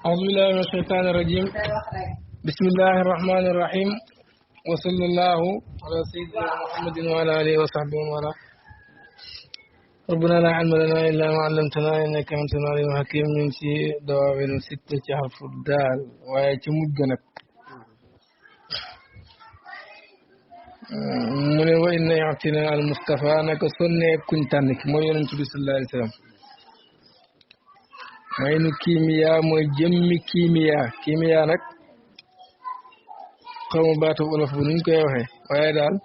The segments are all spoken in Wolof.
أعوذ بالله من الشيطان الرجيم بسم الله الرحمن الرحيم وصلى الله على سيدنا محمد وعلى آله وصحبه وعلى ربنا لا علم لنا إلا ما علمتنا إنك أنت العليم الحكيم من في دواوين ستة حرف الدال ويتمجنك من وإن يعطينا المصطفى أنك سنة كنت عنك ما ينتبه صلى الله عليه وسلم maynu kimia mooy jëmmi kimia nag xaw ma baatu olof bu nuñ koy waxee waaye daal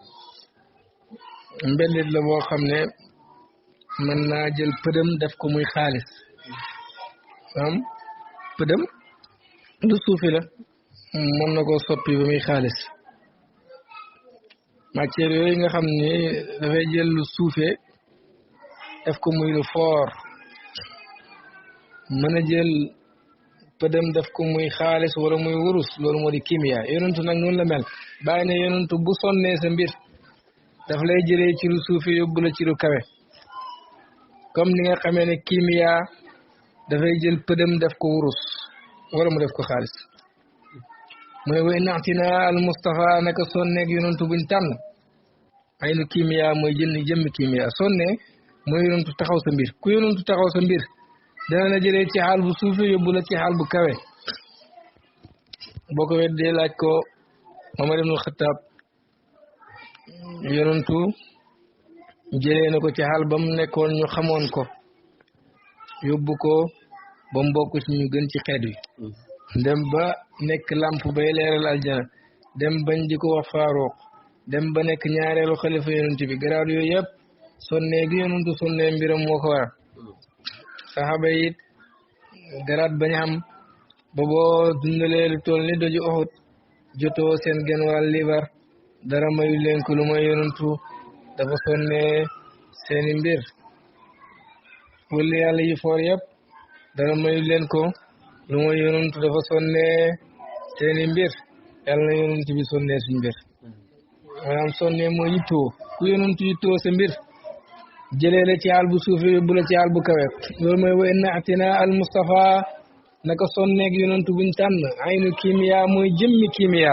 mbellit la boo xam ne mën naa jël pëdëm def ko muy xaalis pëdëm lu suufi la mën na koo soppi ba muy xaalis matière yooyu nga xam ne dafay jël lu suufee def ko muy lu fort mën a jël pëdëm def ko muy xaalis wala muy wurus loolu moo di kimia yonentu nag noonu la mel bàyyi ne yonentu bu sonnee sa mbir daf lay jëlee ci lu suufi yóbbu la ci lu kawe comme ni nga xamee ne kimia dafay jël pëdëm def ko wurus wala mu def ko xaalis mu ne way naxtina al Mustafa naka sonneeg yonentu buñ tànn ay nu kimia mooy jëmmi kimia sonnee mooy yonentu taxaw sa mbir ku yonentu taxaw sa mbir dana la jëlee ci xaal bu suufe yóbbu la ci xaal bu kawe boo ko weddee laaj ko Omar ibn Khattab yonentu jëlee na ko ci xaal ba mu nekkoon ñu xamoon ko yóbbu ko ba mu bokk ci ñu gën ci xeet wi dem ba nekk làmp bay leeral aljana dem bañ di ko wax Faaruq dem ba nekk ñaareelu xalifa yonent bi garaad yooyu yëpp sonnee gi yonentu sonnee mbiram moo ko waral saxaaba yi garaat bañ am ba boo dundalee lu toll ni doju Uhud jotoo seen genn wàll liibar dara mayu leen ko lu may yonentu dafa sonnee seeni mbir wala yàlla yi foor yëpp dara mayu leen ko lu may yonentu dafa sonnee seeni mbir yàlla na yonentu bi sonnee suñ mbir maanaam sonnee mooy yittoo ku yonentu yittoo sa mbir jëlee la ci àll bu suufi yóbbu la ci àll bu kawe loolu mooy wa inna atina al Mustafa naka sonneeg yonentu buñ tànn aynu kimia mooy jëmmi kimia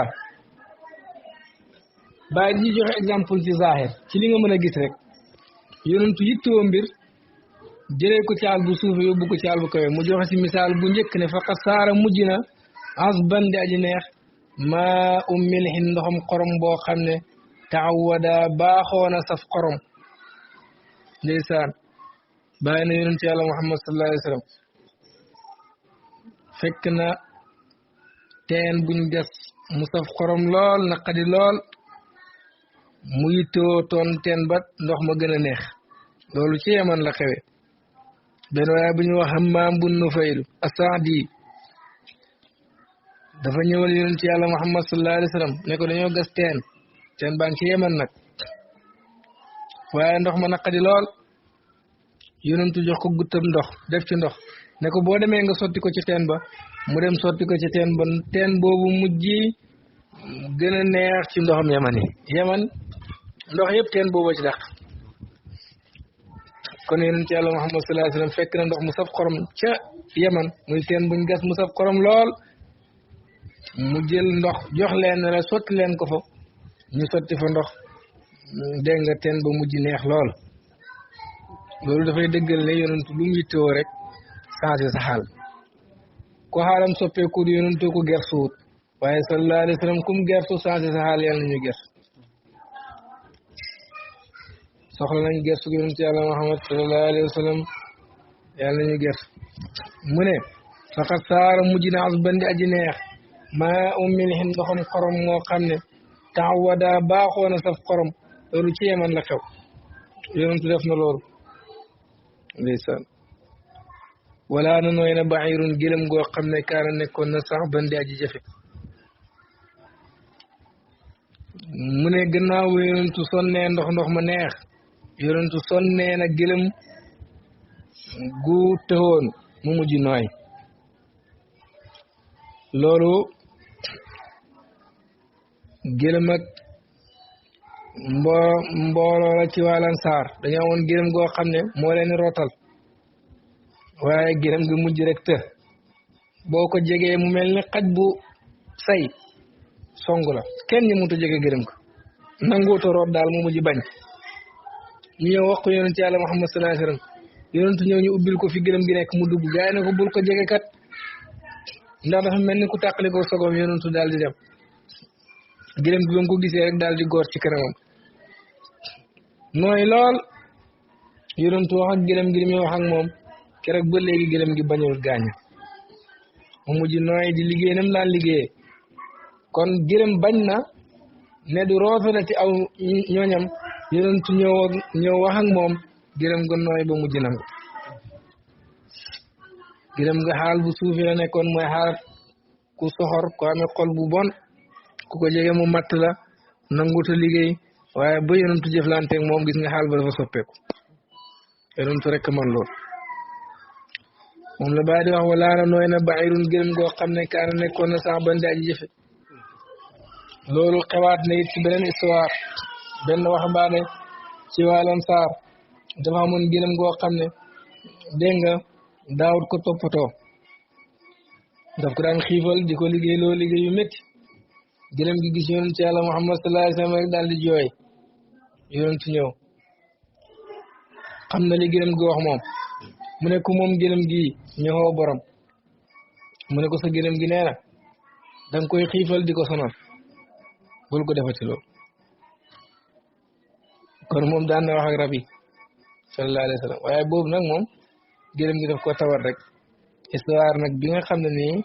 bàyyi di joxe exemple ci zahir ci li nga mën a gis rek yonentu yittoo mbir jëlee ko ci àll bu suufi yóbbu ko ci àll bu kawe mu joxe si misaal bu njëkk ne faqad saara mujj na asban di aji neex maa milhin ndoxam xorom boo xam ne taawada baaxoona saf xorom ndeysaan bàyyi na yonent yàlla Muhammad sallallahu alayhi wa sallam fekk na teen buñ gas mu saf xorom lool naqadi lool mu yittoo toon teen ba ndox ma gën a neex loolu ci Yaman la xewe benn waaye bu ñu wax Hammaam bun Nufayl as-Saadi dafa ñëwal yonent yàlla Muhammad sallallahu alayhi wa sallam ne ko dañoo gas teen baa ngi ci Yaman nag waaye ndox ma naqadi lool yonentu jox ko guttam ndox def ci ndox ne ko boo demee nga sotti ko ci teen ba mu dem sotti ko ci teen ba teen boobu mujj gën a neex ci ndoxam Yaman ndox yëpp teen boobu ci dàq kon yonent yàlla Muhammad sallallahu alayhi wasallam fekk na ndox mu saf xorom ca Yaman muy teen buñ gas mu saf xorom lool mu jël ndox jox leen ne la sotti leen ko fa ñu sotti fa ndox dégg nga teen ba mujj neex lool loolu dafay dëggal ne yonentu lu mu yittewoo rek changé sa xaal ko xaalam soppeeku du yonentu ko gersuwut waaye sallallahu alayhi wa sallam kum gersu changé sa xaal yàlla nañu gers soxla nañ gersu yonentu yàlla Muhammad sallallahu alayhi wa sallam yàlla nañu gers mu ne faqat saara mujj na asbandi aji neex maa milhin ndoxam xorom moo xam ne taawada baaxoona saf xorom loolu ci Yaman la xew yonentu def na loolu ndeysaan wala na nooy na bairun gëlëm goo xam ne kaana nekkoon na sax bandi aji jafe mu ne gannaaw yonentu sonnee ndox ma neex yonentu sonnee na gëlëm gu tëwoon mu mujj nooy loolu gëlëm ak mbooloo la ci waa Ansaar dañoo amoon gëlëm goo xam ne moo leen rootal waaye gëlëm gi mujj rek boo ko jegee mu mel ni xaj bu say song la kenn ñi mënut a jege gërëm ko nanguuta root daal mu mujj bañ ñu ñëw wax ko yonent yàlla Muhammad sallallahu alayhi wasallam yonent ñëw ñu ubbil ko fi gërëm gi nekk mu dugg gaay ne ko bul ko jege kat ndax dafa mel ni ku tàqali ko sogom yonentu daal di dem gërëm gi ba mu ko gisee rek daal di góor ci kanamam nooy lool yonentu wax ak gërëm gi li muy wax ak moom keroog ba léegi gërëm gi bañul gaañu mu mujj nooy di liggéey nam daan liggéeyee kon gërëm bañ na ne du rootale ci aw ñooñam yonentu ñëw wax ak moom gërëm ga nooy ba mujj nangu gërëm nga xaal bu suufi la nekkoon mooy xaal ku soxor ku amee xol bu bon ku ko jege mu matt la nanguta liggéey waaye ba yonentu jëflanteeg moom gis nga xaal ba dafa soppeeku yonentu rek man lool moom la bàyyi di wax walaana nooy na bairun gërëm goo xam ne kaana nekkoon na sax ban di aji jëfe loolu xewaat na it ci beneen histoire benn waxambaane ci wàllam saar dafa amoon gërëm goo xam ne dégg nga daawut ko toppatoo daf ko daan xiifal di ko liggéey loo liggéey yu métti gërëm gi gis yonent yàlla Muhammad sallallahu alayhi wasallam rek daal di jooy yonent ñëw xam na li gërëm gi wax moom mu ne ko moom gërëm gi ñëwoo borom mu ne ko sa gërëm gi nee na danga koy xiifal di ko sonal bul ko defati loolu kon moom daan na wax ak rab yi sallallahu alayhi wasallam waaye boobu nag moom gërëm gi daf ko tawat rek histoire nag bi nga xam ne nii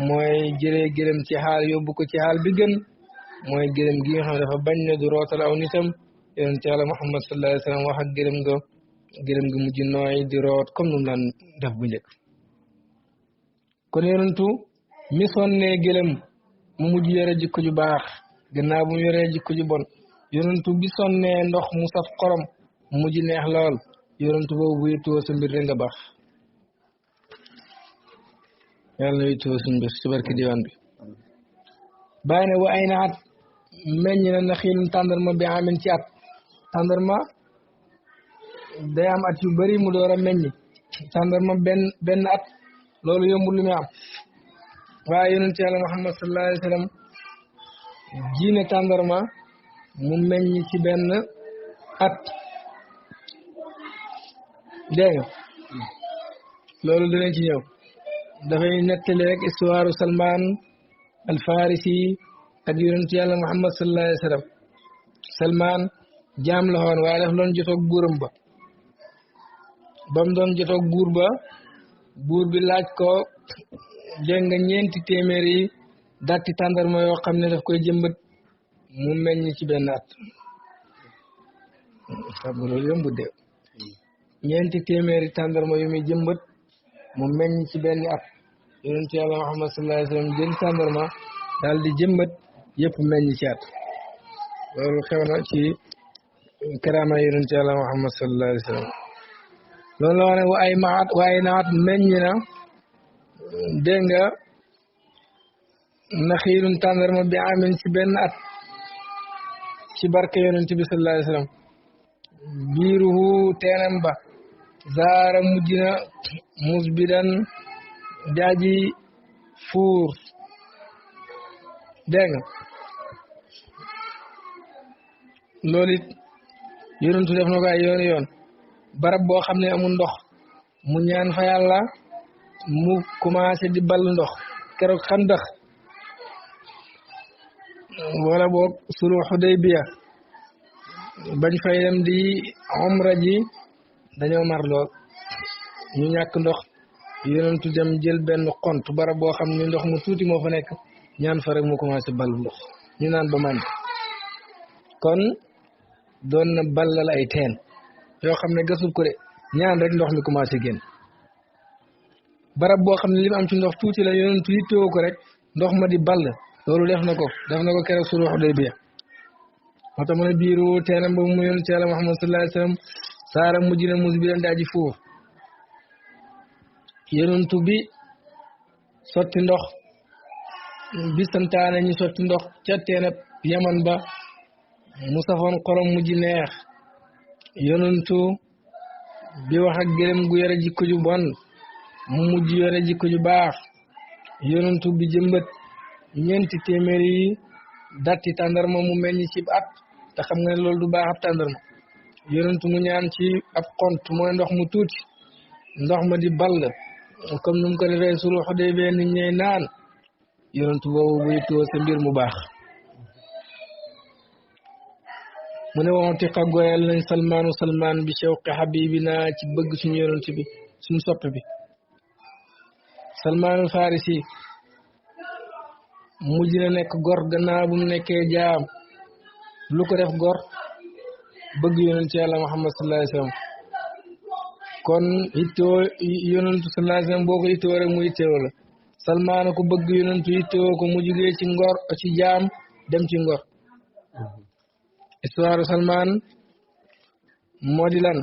mooy jëlee gërëm ci xaal yóbbu ko ci xaal bi gën mooy gërëm gi nga xam ne dafa bañ ne du rootal aw nitam yonent Yàlla Muhammad sallallahu alayhi wasallam wax ak gërëm gi mujj nooy di root comme nu mu daan def bu njëkk kon yonentu mi sonnee gërëm mu mujj yore jikko ju baax gannaaw bu mu yoree jikko ju bon yonentu bi sonnee ndox mu saf xorom mu mujj neex lool yonentu boobu buy tuwo sa mbir rek nga baax yàlla na tuwo suñ mbir ci barki diwaan bi bàyyi ne wa ay na at meññ na na xiinum tàndarma bi amin ci at tàndarma day am at yu bari mu door a meññ tàndarma benn at loolu yombul lu muy am waaye yonent yàlla Muhammad sallallahu alayhi wa sallam jiine tàndarma mu meññ ci benn at dégg nga loolu dinañ ci ñëw dafay nettali rek histoire Salman al Farisi ak yonent yàlla Muhammad sallallahu alayhi wa sallam Salman jaam la woon waaye daf doon jotoog buuram ba doon jotoog buur ba buur bi laaj ko dégg nga 400 datti tàndarma yoo xam ne daf koy jëmbat mu meññ ci benn at xam nga loolu yombu de 400 tàndarma yu muy jëmbat mu meññ ci benn at yonent yàlla Muhammad sallallahu alayhi wa sallam jël tàndarma daal di jëmbat yëpp meññ ci at loolu xew na ci karaama yonent yàlla Muhammad sallallahu alayhi wa sallam loolu la wax ne wa ay naat meññ na dégg nga naxiirun tàndarma bi amin ci benn at ci barke yonent bi sallallahu alayhi wa sallam biiruhu teenam ba zaara mujj na musbidan jaaji fuur dégg nga loolu it yonentu def na ko ay yoon barab boo xam ne amul ndox mu ñaan fa yàlla mu commencé di ball ndox keroog xandax wala boog sulhu Hudaybiya bañ fay dem di umra ji dañoo mar lool ñu ñàkk ndox yonentu dem jël benn xont barab boo xam ne ndox mu tuuti moo fa nekk ñaan fa rek mu commencé ball ndox ñu naan ba man kon doon na ballal ay teen yoo xam ne gasul ko de ñaan rek ndox mi commencé génn barab boo xam ne li mu am ci ndox tuuti la yonentu yittewoo ko rek ndox ma di ball loolu def na ko keroog sulhu Hudaybiya moo tax mu ne biiru teenam ba mu yonent Yàlla Muhammad sallallahu alayhi wa sallam saara mujj na mus bi leen daaji fuur yonentu bi sotti ndox bi santaane ñu sotti ndox ca teenab Yaman ba mu safoon xorom mujj neex yonentu bi wax ak gërëm gu yore jikko ju bon mu mujj yore jikko ju baax yonentu bi jëmbat ñeenti téeméeri datti tàndarma mu meññ ci at te xam nga ne loolu du baax ab tàndarma yonentu mu ñaan ci ab xont mooy ndox mu tuuti ndox ma di ball comme nu mu ko defee sulhu Hudaybiya nit ñey naan yonentu boobu buy too sa mbir mu baax mu ne woon tiqa goyal nañ salmaan bi shawqi habibina ci bëgg suñu yonent bi suñu soppe bi salmaanul farisi mujj na nekk gor gannaaw bu mu nekkee jaam lu ko def gor bëgg yonent yàlla Muhammad sallallahu alayhi wasallam kon ittoo yonentu sallallahu alayhi wasallam boo ko ittoo rek mu ittoo la salmaan ko bëgg yonentu ittoo ko mu jugee ci ngor ci jaam dem ci ngor histoire Salman moo di lan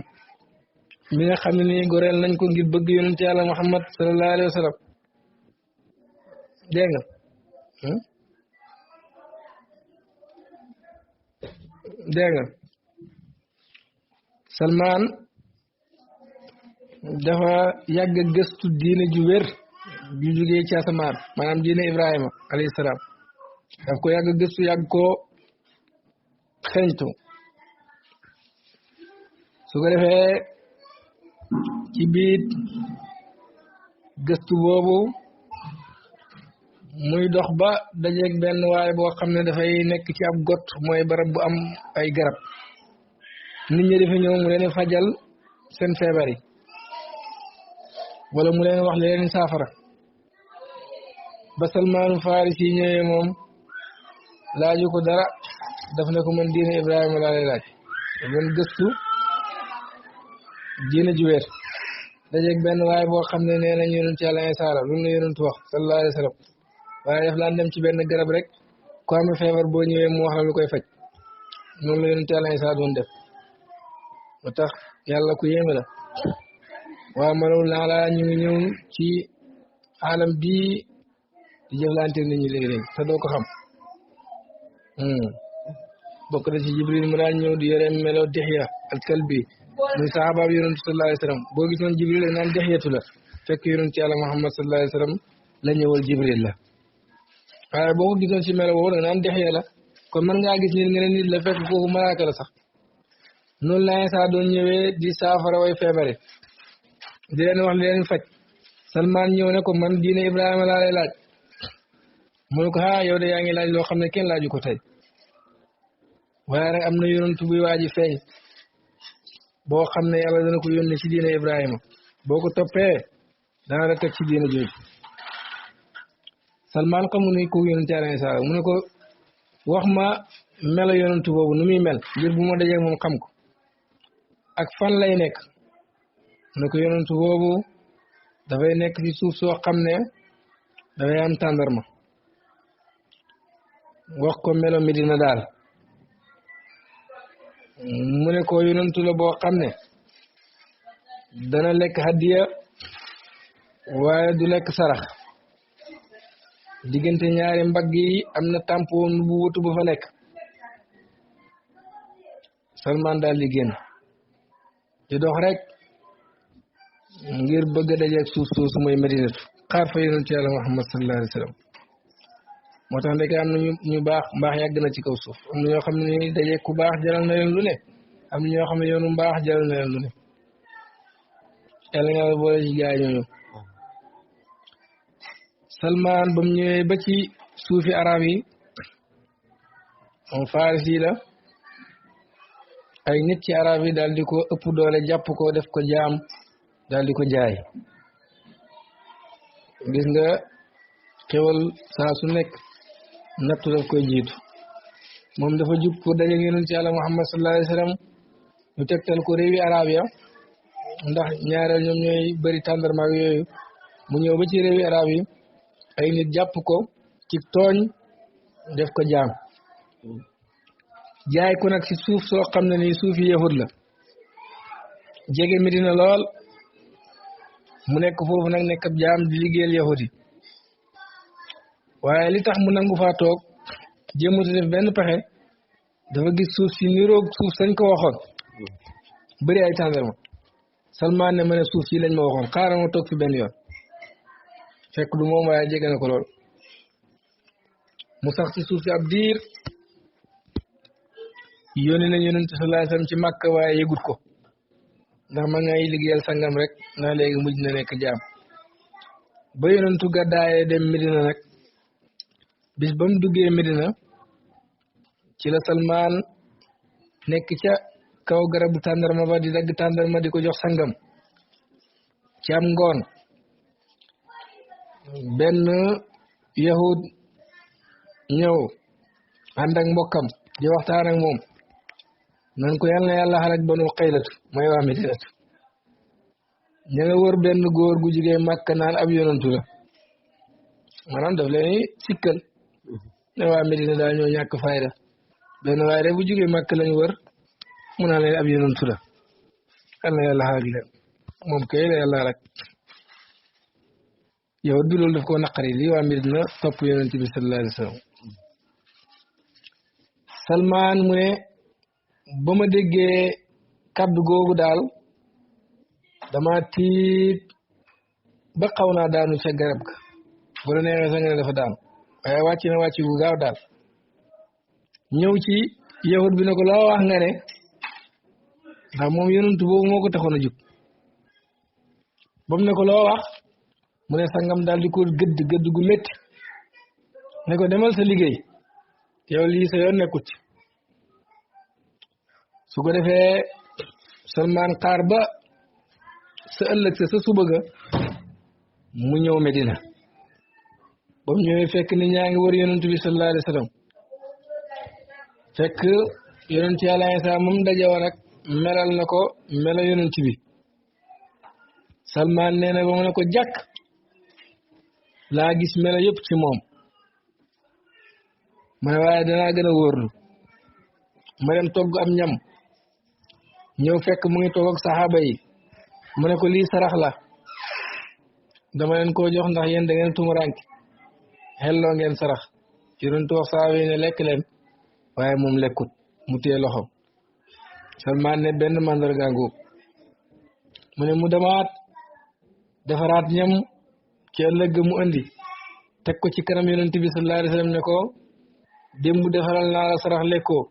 mi nga xam ne nii goreel nañ ko ngir bëgg yonent yàlla Muhammad sallallahu alayhi wa sallam dégg nga dégg nga Salman dafa yàgg gëstu diine ju wér ju jugee ci asamaan maanaam diine Ibrahima alayhi salaam daf ko yàgg gëstu yàgg ko xeñtu su ko defee ci biit gëstu boobu muy dox ba dajeeg benn waaye boo xam ne dafay nekk ci ab got mooy barab bu am ay garab nit ñi dafa ñëw mu leen fajal seen feebar yi wala mu leen wax leen saafara ba Salmaanu Farisi ñëwee moom laaju ko dara daf ne ko man diine Ibrahima laa lay laaj doon gëstu diine ju wér dajeeg benn waaye boo xam ne nee nañ yonent yàlla Iisaa la lu la yonent wax sallallahu alayhi wa sallam waaye daf laan dem ci benn garab rek ku amee feebar boo ñëwee mu wax la lu koy faj noonu la yonent yàlla Iisaa doon def moo tax yàlla ku yéeme la waaw manul naa la ñu ngi ñëw ci alam bii di jëflante nit ñi léegi-léegi te doo ko xam bokk na ci Jibril mu daan ñëw di yore melo Dihya al-Kalbi muy saxaabaab yonent sallallahu alayhi wa sallam boo gisoon Jibril la naan Dihyatu la fekk yonent yàlla Muhammad sallallahu alayhi wa sallam la ñëwal Jibril la waaye boo ko gisoon ci melo boobu da naan Dihya la kon mën ngaa gis nit nga ne nit la fekk kooku malaaka la sax noonu la Iisaa doon ñëwee di saafara way feebare di leen wax di leen faj Salmaan ñëw ne ko man diine Ibrahima laa lay laaj mu ne ko yow de yaa ngi laaj loo xam ne kenn laaju ko tey waaye rek am na yonent buy waaji feeñ boo xam ne yàlla dana ko yónni ci diine Ibrahima boo ko toppee dana la teg ci diine jooju Salmaan xamu ni ko yonent yàlla Iisaa mu ne ko wax ma melo yonent boobu nu muy mel ngir bu ma dajee moom xam ko ak fan lay nekk ne ko yonent boobu dafay nekk ci suuf soo xam ne dafay am tàndarma wax ko melo Medina daal mu ne ko yonentu la boo xam ne dana lekk hadiya waaye du lekk sarax diggante ñaari mbagg yi am na tampon bu wutu bu fa nekk Salman daal di génn di dox rek ngir bëgg a dajeeg suuf soosu mooy Madinatu xaar fa yonentu yàlla Muhammad sallallahu alayhi wa sallam moo tax ndeke am na ñu baax mbaax yàgg na ci kaw suuf am na ñoo xam ne ni dajeeg ku baax jaral na leen lu ne am na ñoo xam ne yoonu mbaax jaral na leen lu ne yàlla nga la boole ci gaay ñooñu Salman ba mu ñëwee ba ci suufi arab yi moom Faris yi la ay nit ci arab yi daal di ko ëpp doole jàpp ko def ko jaam daal di ko jaay gis nga xewal saa su nekk nattu daf koy jiitu moom dafa jub pour dajeeg yonent yàlla Muhammad sallallahu alayhi wa sallam ñu tegtal ko réewi arab ya ndax ñaareel ñoom ñooy bëri tàndarmaak yooyu mu ñëw ba ci réewi arab yi ay nit jàpp ko ci tooñ def ko jaam jaay ko nag ci suuf soo xam ne nii suufi yahud la jege Medina lool mu nekk foofu nag nekk ab jaam di liggéeyal yahud yi waaye li tax mu nangu faa toog jéemuta def benn pexe dafa gis suuf si niroog suuf sañ ko waxoon bëri ay tàndarma Salman ne ma ne suuf si lañ ma waxoon xaaral ma toog fi benn yoon fekk du moom waaye jege na ko lool mu sax ci suuf si ab diir yónni na yonent sallallahu alayhi wasallam ci Makka waaye yëgut ko ndax ma ngay liggéeyal sangam rek ndax léegi mujj na nekk jaam ba yonentu gàddaayee dem Medina nag bis ba mu duggee Medina ci la Salmaan nekk ca kaw garabu tàndarma ba di dagg tàndarma di ko jox sangam ci am ngoon benn yahud ñëw ànd ak mbokkam di waxtaan ak moom nan ko yal na yàlla xalak banu xaylatu mooy waa Medinatu ña nga wër benn góor gu jugee Màkka naan ab yonantu la maanaam daf leen sikkal ne waa Medina daal ñoo ñàkk fayda benn waaye rek bu jugee Màkka lañu wër mu naan leen ab yonantu la yal na yàlla xalak leen moom kay la yàlla rek yow bi loolu daf koo naqari lii waa Medina topp yonent bi sallallahu alayhi wa sallam Salmaan mu ne ba ma déggee kaddu googu daal dama tiit ba xaw naa daanu ca garab ga bu la neexee sax nga ne dafa daanu waaye wàcc na wàcc gu gaaw daal ñëw ci yahud bi ne ko loo wax nga ne ndax moom yonent boobu moo ko taxoon a jug ba mu ne ko loo wax mu ne sangam daal di ko gëdd gu métti ne ko demal sa liggéey yow lii sa yoon nekkut su ko defee Salmaan xaar ba sa ëllëg sa suba ga mu ñëw Medina ba mu ñëwee fekk ni ñaa ngi wër yonent bi sallallahu alayhi wa sallam fekk yonent yàlla Iisaa moom daje woon ak melal na ko mela yonent bi Salmaan nee na ba mu ne ko jàkk laa gis mela yëpp ci moom ma ne waaye danaa gën a wóorlu ma dem togg am ñam ñëw fekk mu ngi toog ak saxaaba yi mu ne ko lii sarax la dama leen koo jox ndax yéen da ngeen tumuranke xelloo ngeen sarax yonent wax saxaaba yi ne lekk leen waaye moom lekkut mu téye loxom Salmaan ne benn mandarga ngoog mu ne mu demaat defaraat ñam ci ëllëg mu andi teg ko ci kanam yonent bi sallallahu alayhi wa sallam ne ko démb defaral naa la sarax lekkoo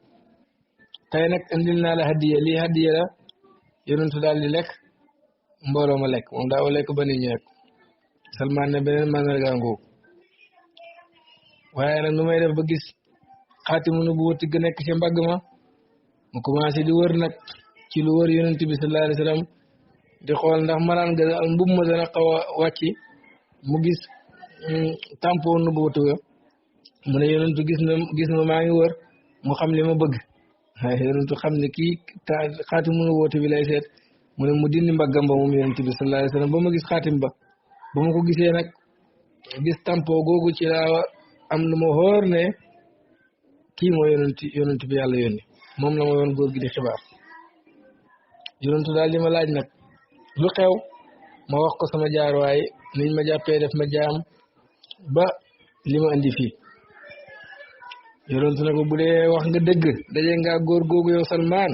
tey nag indil naa la hadiya lii hadiya la yonentu daal di lekk mbooloo ma lekk moom daaw lekk ba nit ñi rek Salmaan ne beneen mandarga ngoogu waaye nag nu may def ba gis xaatimu nubuwwati ga nekk ca mbagg ma mu commencé di wër nag ci lu wër yonent bi sallallahu alayhi wa sallam di xool ndax maraan ga mbub ma dana xaw a wàcc mu gis tampon nubuwwatu ga mu ne yonentu gis na maa ngi wër mu xam li ma bëgg waaye yonentu xam ne kii xaatimu nubuwwati bi lay seet mu ne mu dindi mbaggam ba moom yonent bi sallallahu alayhi wa sallam ba ma gis xaatim ba ba ma ko gisee nag gis tampon googu ci laa am lu ma xoor ne kii moo yonent bi yàlla yónni moom la ma yoon góor gi di xibaar yonentu daal di ma laaj nag lu xew ma wax ko sama jaar waaye niñ ma jàppee def ma jaam ba li ma andi fii yonentu ne ko bu dee wax nga dëgg daje nga góor googu yow Salmaan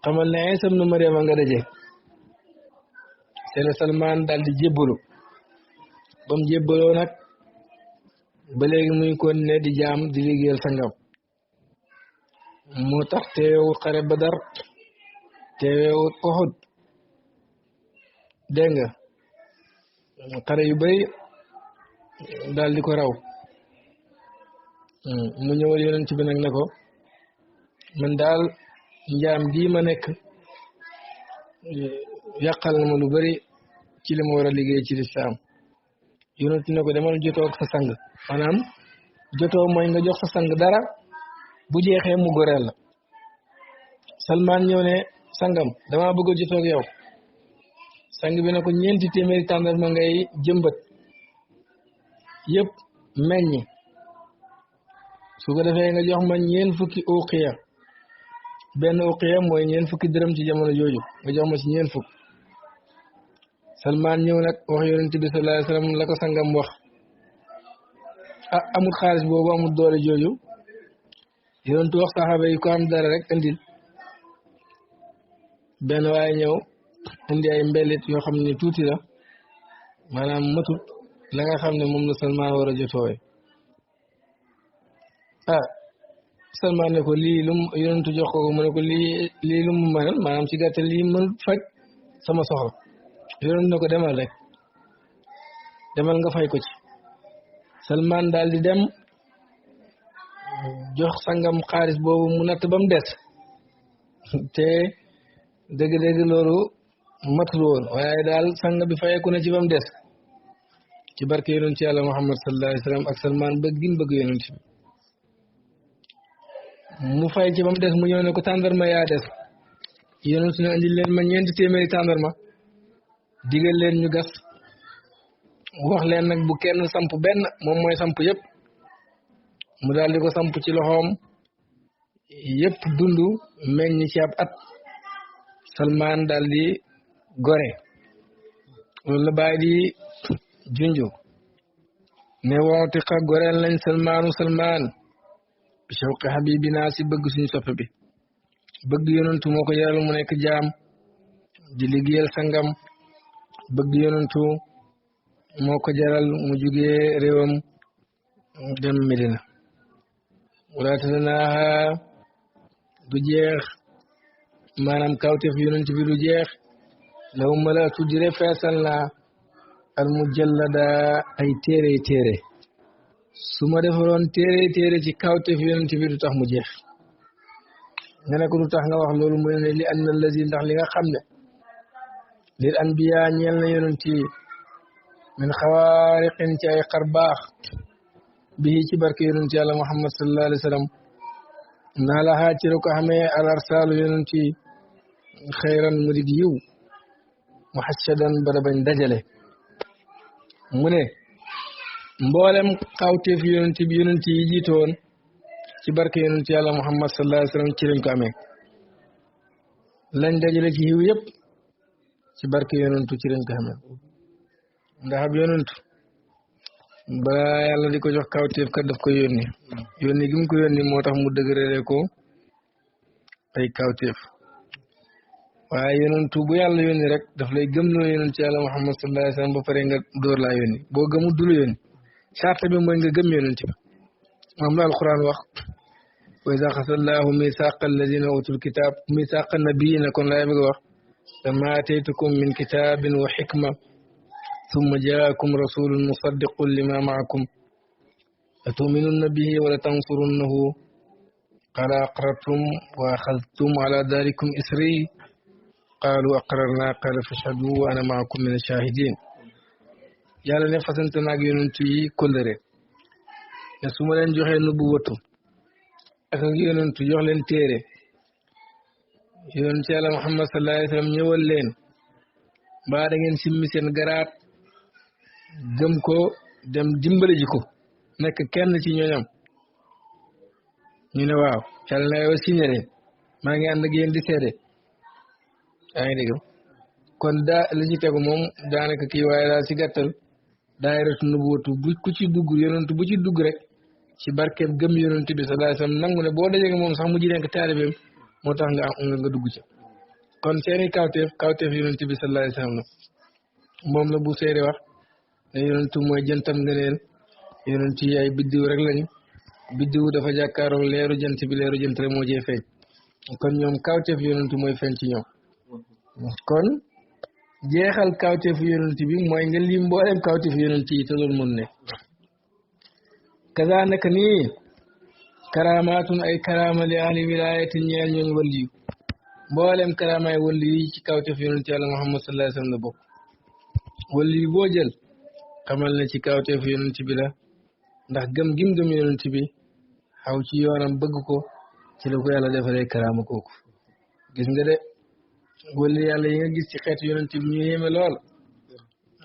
xamal ne Iisaa ibnu Maryama nga daje c'est le Salmaan daal di jébbalu ba mu jébbaloo nag ba léegi muy kon ne di jaam di liggéeyal sangam moo tax teewewut xare Badar teewewut Uhud dégg nga xare yu bëri daal di ko raw mu ñëwal yonent bi nag ne ko man daal njaam gii ma nekk yàqal na ma lu bëri ci li ma war a liggéey ci lislaam yonent ne ko demal jotoo ak sa sang maanaam jotoo mooy nga jox sa sang dara bu jeexee mu goreel la Salmaan ñëw ne sangam damaa bëgg a jotoo ak yow sang bi ne ko 4 téeméeri tàndarma ngay jëmbat yëpp meññi su ko defee nga jox ma 4 fukki uqiya benn uqiya mooy 4 fukki dërëm ci jamono jooju nga jox ma ci 4 fukk Salmaan ñëw nag wax yonent bi sallallahu alayhi wa sallam la ko sangam wax amul xaalis boobu amul doole jooju yonent wax saxaaba yi ko am dara rek indil benn waaye ñëw indi ay mbellit yoo xam ne tuuti la maanaam matut la nga xam ne moom la Salman war a jotoowe ah Salman ne ko lii lu mu yonentu jox ko mu ne ko lii lu mu mënal maanaam ci gàttal lii mënut faj sama soxla yonent ne ko demal rek demal nga fay ko ci Salman daal di dem jox sangam xaalis boobu mu natt ba mu des te dëgg-dëgg loolu matul woon waaye daal sang bi fayeku na ci ba mu des ci barke yonent ci yàlla Muhammad sallallahu alayhi wa sallam ak Salman bëgg gi mu bëgg yonent bi mu fay ci ba mu des mu ñëw ne ko tàndarma yaa des yonent ne andil leen ma 400 tàndarma digal leen ñu gas wax leen nag bu kenn samp benn moom mooy samp yëpp mu daal di ko samp ci loxoom yëpp dund meññ ci ab at Salman daal di gore loolu la bàyyi di junju ne woote xa goreel nañ Salman bi shawqi habibina si bëgg suñu soppe bi bëgg yonentu moo ko jaral mu nekk jaam di liggéeyal sangam bëgg yonentu moo ko jaral mu jugee réewam dem Medina wala tatanaaha du jeex maanaam kawteef yonent bi du jeex law malatu dire feesal naa al mujallada ay téere su ma defaroon téere ci kawteef yonent bi du tax mu jeex nga ne ko du tax nga wax loolu mu ne li anna allazi ndax li nga xam ne lil anbiya ñeel na yonent yi min xawaariqin ci ay xar baax bii ci barke yonent yàlla Muhammad sallallahu alayhi wa sallam naa la xaaj ci la ko xamee al arsaalu yonent yi xayran mu dig yiw muhashadan bada bañ dajale mu ne mboolem xawteef yonent yi jiitoon ci barke yonent yàlla Muhammad sallallahu alayhi wa sallam ci lañ ko amee lañ dajale ci yiw yëpp ci barke yonentu ci lañ ko xamee ndax ab yonentu balaa yàlla di ko jox kawteef kat daf ko yónni gi mu ko yónni moo tax mu dëgërale ko ay kawteef waaye yonentu bu yàlla yónni rek daf lay gëmloo yonent yàlla Muhammad sallallahu alayhi wa sallam ba pare nga door laa yónni boo gëmul du la yónni charte bi mooy nga gëm yonent bi moom la alquran wax wa iza xasallahu misaqa alladina utul kitab misaqa nabiyina kon laay bëgg a wax lama ataytukum min kitabin wa xikma ثم جاءكم رسول مصدق لما معكم لتؤمنن به ولتنصرنه قال أقررتم وأخذتم على ذلكم إسري قالوا أقررنا قال فاشهدوا وأنا معكم من الشاهدين yàlla ne fasante naag yonent yi kóllëre ne su ma leen joxee nubuwatu ak yonent jox leen téere yonent yàlla Muhammad sallallahu alayhi wa sallam ñëwal leen mbaa da ngeen simmi seen garaat gëm ko dem dimbali ji ko nekk kenn ci ñooñam ñu ne waaw yàlla na yow signé leen maa ngi ànd ak yéen di seede yaa ngi dégg kon daa la ci tegu moom daanaka kii waaye daal si gàttal daayiratu nubuwatu bu ku ci dugg yonent bu ci dugg rek ci barkeeb gëm yonent bi sallallahu alayhi wasallam nangu ne boo dajee moom sax mu ji nekk taalibeem moo tax nga dugg ci kon seeni kawteef yonent bi sallallahu alayhi wasallam moom la bu seede wax ne yonentu mooy jëntam ngëneel yonent yi ay biddiw rek lañu biddiw dafa jàkkaaroo leeru jant bi leeru jant rek moo cee feeñ kon ñoom kawteef yonentu mooy feeñ ci ñoom kon jeexal kawteef yonent bi mooy nga lim mboolem kawteef yonent yi te loolu mën ne kaza naka nii karamaatun ay karama li ahli wilayati ñeel ñooñ waliyu mboolem karamaay waliyu yi ci kawteef yonent yàlla Muhammad sallallahu alayhi wasallam la bokk waliyu boo jël xamal ne ci kawteef yonent bi la ndax gëm yonent bi xaw ci yoonam bëgg ko ci la ko yàlla defalee karaama kooku gis nga de wali yàlla yi nga gis ci xeetu yonent bi ñu yéeme lool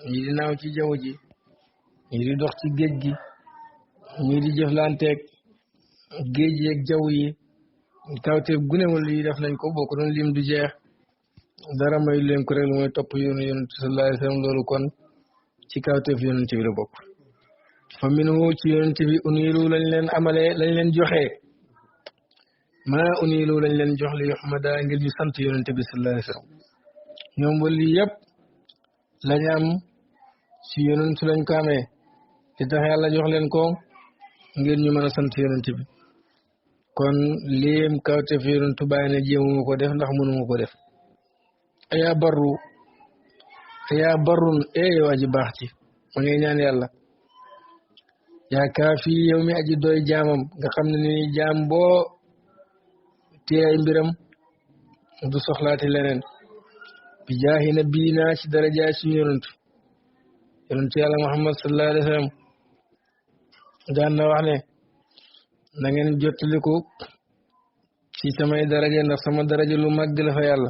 ñii di naaw ci jaww ji ñii di dox ci géej gi ñii di jëflanteeg géej yeeg jaww yi kawteef gune wala yi def nañ ko boo ko doon lim du jeex dara may leen ko rek mooy topp yoonu yonent sallallahu alayhi wasallam loolu kon ci kawteef yonent bi la bokk fa minhu ci yonent bi unilu lañ leen amalee lañ leen joxee maa unilu lañ leen jox li yuhmada ngir ñu sant yonent bi sallallahu alayhi wasallam ñoom wali yëpp lañ am ci yonent lañ ko amee li tax yàlla jox leen ko ngir ñu mën a sant yonent bi kon liim kawtef yonentu bàyyi ne jéemuma ko def ndax mënuma ko def ayaa barru ayaa barrun yow aji baax ci ma ngay ñaan yàlla yaa kaafi yow mi aji doy jaamam nga xam ne ni jaam boo téye ay mbiram du soxlaati leneen bi jaahi nabiina ci daraja ci yonentu yàlla Muhammad sallallahu alayhi wa sallam daan na wax ne na ngeen jottaliku ci samay daraja ndax sama daraja lu màgg la fa yàlla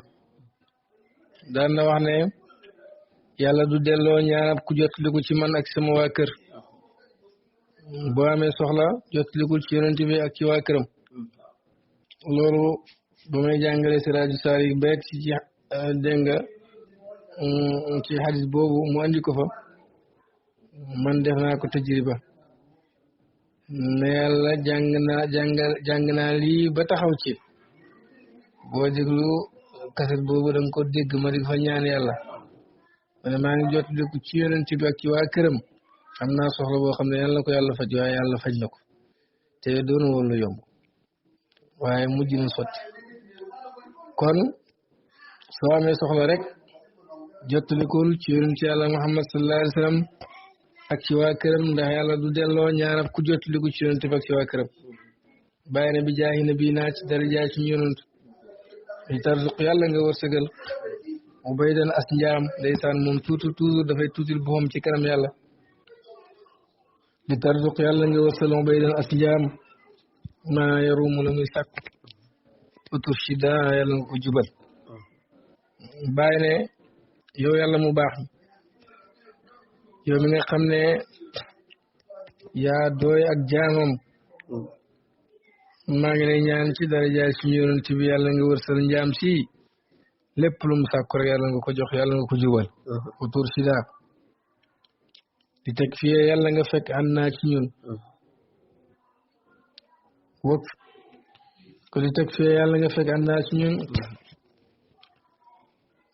daan na wax ne yàlla du delloo ñaanab ku jottaliku ci man ak sama waa kër boo amee soxla jottalikul ci yonent bi ak ci waa këram loolu ba may jàngale si rajo Saari beeg ci dégg nga ci xadis boobu mu andi ko fa man def naa ko tajriba ne yàlla jàng naa lii ba taxaw ci boo déglu kaset boobu da nga ko dégg ma di fa ñaan yàlla ma ne maa ngi jottaliku ci yonent bi ak ci waa këram am naa soxla boo xam ne yàlla ko yàlla faj waaye yàlla faj na ko te doon woon lu yomb waaye mujj na sotti kon soo amee soxla rek jottalikul ci yonent yàlla Muhammad sallallahu alayhi wa sallam ak ci waa këram ndax yàlla du delloo ñaarab ku jottaliku ci yonent bi ak ci waa këram bàyyi na bi jaahi na bii naa ci daraja ci yonent li tarzuq yàlla nga wërsëgal mu bay dan as njaam ndeysaan moom toujours dafay tuutil boppam ci kanam yàlla li tarzuq yàlla nga wërsëgal mu bay dan as njaam maa yarumu la muy sàkk uturshida yàlla nga ko jubal bàyyi ne yow yàlla mu baax yow mi nga xam ne yaa dooy ak jaamam maa ngi lay ñaan ci darajaay suñu yonent bi yàlla nga wërsal njaam si lépp lu mu sàkku rek yàlla nga ko jox yàlla nga ko jubal uturshida di teg fii yàlla nga fekk ànd naa ci ñun wëg ko di teg fii yàlla nga fekk ànd naa ci ñun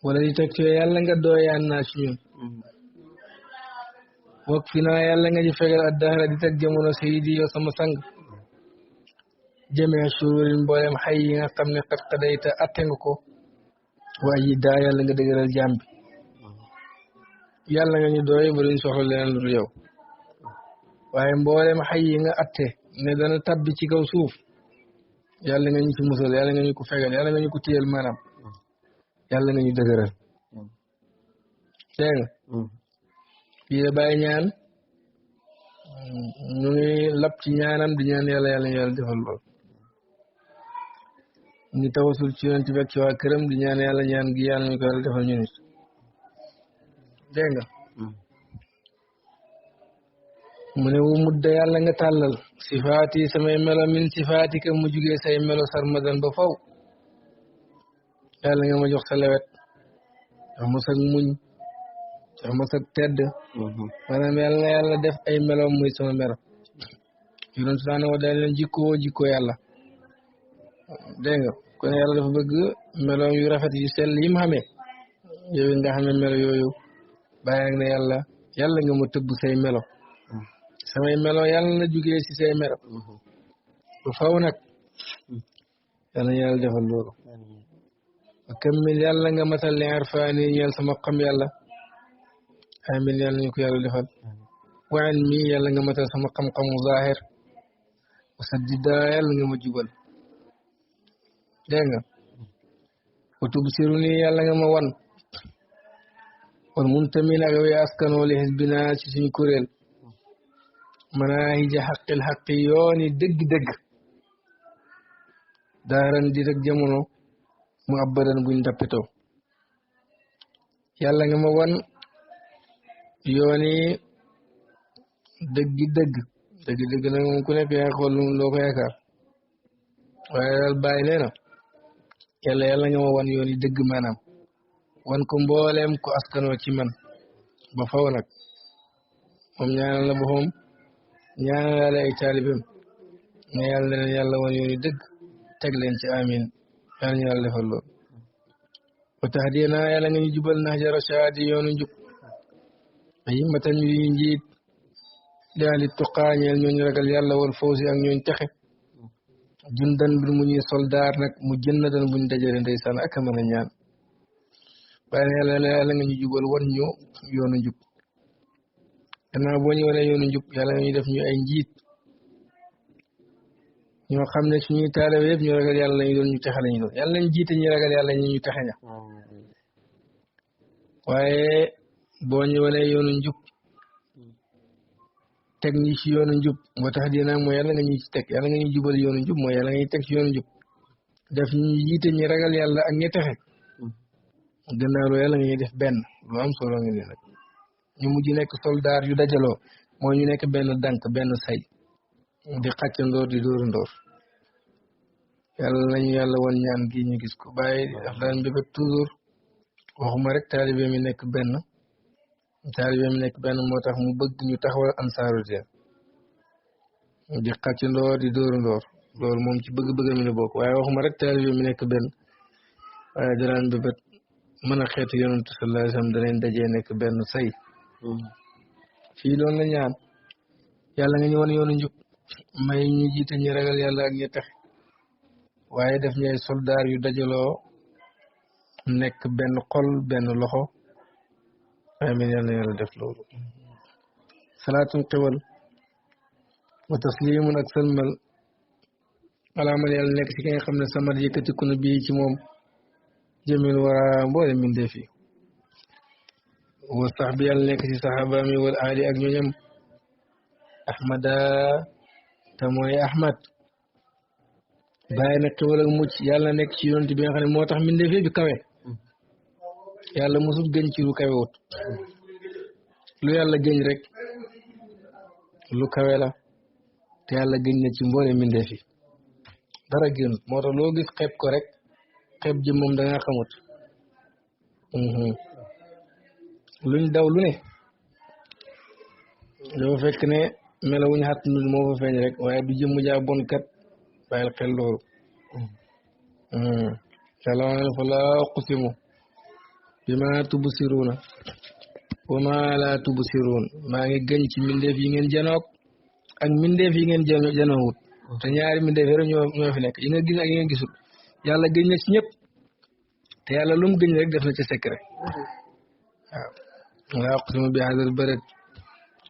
wala di teg fii yàlla nga dooy ànd naa ci ñun wëg fi naa yàlla nga ñu fegal addahra di teg jamono sayidi yow sama sang jamee shururin mboolem xay yi nga xam ne xat xadayta atte nga ko waaye yi daa yàlla nga dëgëral jaam bi yàlla nga ñu dooy ba duñ soxla leneen lu dul yow waaye mboolem xay yi nga atte ne dana tabbi ci kaw suuf yàlla nga ñu ci musal yàlla nga ñu ko fegal yàlla nga ñu ko téyel maanaam yàlla nga ñu dëgëral dégg nga fii da bàyyi ñaan ñu ngi lap ci ñaanam di ñaan yàlla yàlla ñu yàlla defal lool ñu ngi tawasul ci yonent bi ak ci waa këram di ñaan yàlla ñaan gi yàlla ñu ko yàlla defal ñu nit dégg nga mu ne wu mudda yàlla nga tàllal sifaati samay melo min sifaati ka mu jugee say melo sarmadan ba faw yàlla nga ma jox sa lewet jox ma sag muñ jox ma sag tedd maanaam yàlla def ay melo muy sama melo yonent subhaanahu wa taala leen jikkoo yàlla dégg nga kon yàlla dafa bëgg melo yu rafet yu sell yi mu xamee yow nga xamee melo yooyu bàyyi nag ne yàlla nga ma tëbb say melo samay melo yàlla na jugee si say melo bu faw nag yàlla na yàlla defal loolu kammil yàlla nga matal li arfaani ñeel sama xam yàlla amin yàlla ñu ko yàlla defal waan mi yàlla nga matal sama xam-xamu zahir wasaddida yàlla nga ma jubal dégg nga watub siru ni yàlla nga ma wan wal muntamin ak way askanoo li xisbina ci suñ kuréel manahija xaqil xaqi yooni dëgg-dëgg daaran di rek jamono mu abadan buñ dappitoo yàlla nga ma wan yooni dëgg nag moom ku nekk yaa xool loo ko yaakaar waaye daal bàyyi nee na yàlla nga ma wan yooni dëgg maanaam wan ko mbooleem ko askanoo ci man ba faw nag moom ñaanal la boppam ñaanal la ay taalibam ne yàlla na leen yàlla wan yooni dëgg teg leen ci amin yàlla ñu yàlla defal lool wa tahdina yàlla nga ñu jubal nahja rashaadi yoonu njub ay matan yu njiit li ahli tuqaa ñeel ñooñu ragal yàlla wal fawzi ak ñooñ texe jundan bir mu ñuy soldaar nag mu jënnadan buñ dajale ndeysaan ak a mën a ñaan waaye yàlla nga ñu jubal wan ñu yoonu njub gannaaw boo ñu wanee yoonu njub yàlla nga ñu def ñu ay njiit ñoo xam ne suñuy taalibe yëpp ñu ragal yàlla lañu doon ñu texe lañu doon yàlla nañ jiite ñu ragal yàlla ñu texe ña waaye boo ñu wanee yoonu njub teg ñi ci yoonu njub moo tax dina mooy yàlla nga ñu ci teg yàlla nga ñu jubal yoonu njub mooy yàlla nga ñu teg ci yoonu njub def ñu jiite ñi ragal yàlla ak ñi texe gannaaw loolu yàlla nga ñuy def benn lu am solo nga ne nag ñu mujj nekk soldaar yu dajaloo mooy ñu nekk benn dànk benn say di xàccandoor di dóorandoor yàlla nañu yàlla wan ñaan gi ñu gis ko bàyyi daf daan bébét toujours waxuma rek taalibe mi nekk benn moo tax mu bëgg ñu taxawal ansaaru din di xàccandoor di dóorandoor loolu moom ci bëgg-bëgg mi la bokk waaye waxuma rek taalibe mi nekk benn waaye danaan bébét mën a xeetu yonantu sallallahu alayhi wa sallam danañ dajee nekk benn say fii doon la ñaan yàlla nga ñu wan yoonu njub may ñu jiite ñi ragal yàlla ak ñi texe waaye def ñay soldaar yu dajaloo nekk benn xol benn loxo amin yàlla na yàlla def loolu salaatul xewal wa taslimun ak sëlmal alaamal yàlla nekk ci ki nga xam ne samat yëkkatiku na bii ci moom jëmil wara mboole mbindee fi wa sax bi yàlla nekk ci saxaabaam yi wal aali ak ñooñam ahmada te mooy ahmad bàyyi nag xewal ak mucc yàlla nekk ci yonent bi nga xam ne moo tax mbindee fi bi kawe yàlla mosul gën ci lu kawe wut lu yàlla gëñ rek lu kawe la te yàlla gëñ na ci mboole mbindee fi dara gën moo tax loo gis xeeb ko rek xeeb ji moom da nga xamut luñ daw lu ne dafa fekk ne melawuñ xat nul moo fa feeñ rek waaye du jëmm jaa bon kat bàyyil xel loolu yàlla wax na fa laa uqsimu bima tubsiruuna wa ma laa tubsiruun maa ngi gëñ ci mbindeef yi ngeen janoog ak mbindeef yi ngeen janoowut te ñaari mbindeef yi rek ñoo fi nekk yi nga gis ak yi nga gisul yàlla gëñ na ci ñëpp te yàlla lu mu gëñ rek def na ci secret waaw laa uqsimu bi haazal balad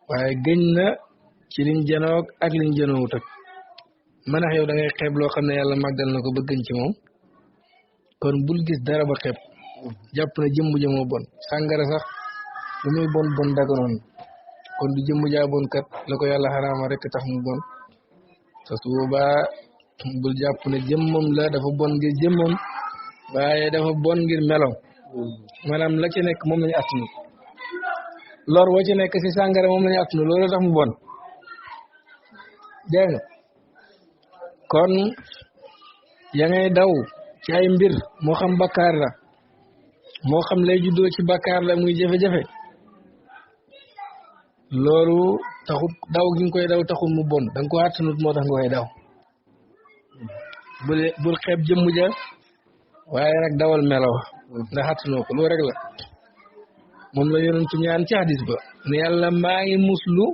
waaye gëñ na ci liñ janoog ak liñ janoowut ak man ak yow da ngay xeeb loo xam ne yàlla màggal na ko ba gëñ ci moom kon bul gis dara ba xeeb jàpp na jëmm ja moo bon sàngara sax lu muy bon bon daganoon kon du jëmm jaa bon kat la ko yàlla xaraama rek tax mu bon te su boobaa bul jàpp ne jëmmam la dafa bon ngir jëmmam waaye dafa bon ngir meloom maanaam la ci nekk moom lañu attunu lor wa ci nekk si sàngara moom lañu attunu loolu tax mu bon dégg nga kon ya ngay daw ci ay mbir moo xam bakkaar la moo xam lay juddoo ci bakkaar la muy jafe-jafe loolu taxut daw gi nga koy daw taxut mu bon da nga ko attanut moo tax nga koy daw bul xeeb jëmm ja waaye nag dawal melaw ndax attanoo ko loolu rek la moom la yonentu ñaan ci hadis ba ne yàlla maa ngi muslu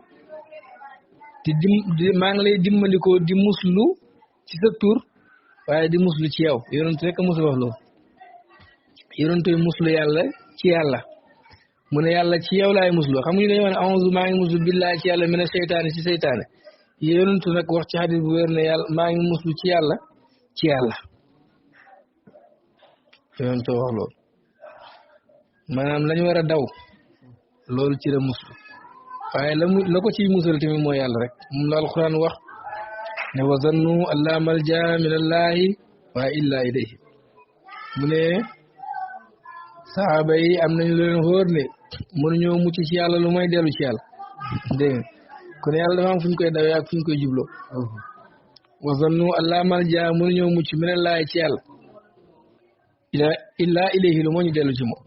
maa ngi lay dimbandikoo di muslu ci sa tur waaye di muslu ci yow yonentu rek a muslu wax loolu yonentu muslu yàlla ci yàlla mu ne yàlla ci yow laay muslu xam nga dañu wax ne a'uuzu maa ngi muslu billahi ci yàlla mina seytaane ci seytaane yonentu nag wax ci hadis bu wér ne yàlla maa ngi muslu ci yàlla ci yàlla yonentu wax loolu maanaam lañu war a daw loolu ci la muslu waaye la ko ciy musal tamit mooy yàlla rek moom la alquran wax ne wa zannu alla malja min allahi wa illa ilayhi mu ne saxaaba yi am nañu leen xóor ne mënuñoo mucc ci yàlla lu may dellu ci yàlla dégg nga kon yàlla dafa am fu ñu koy dawee ak fu ñu koy jubloo wa zannu alla malja mënuñoo mucc min allahi ci yàlla illa ilayhi lu moo ñu dellu ci moom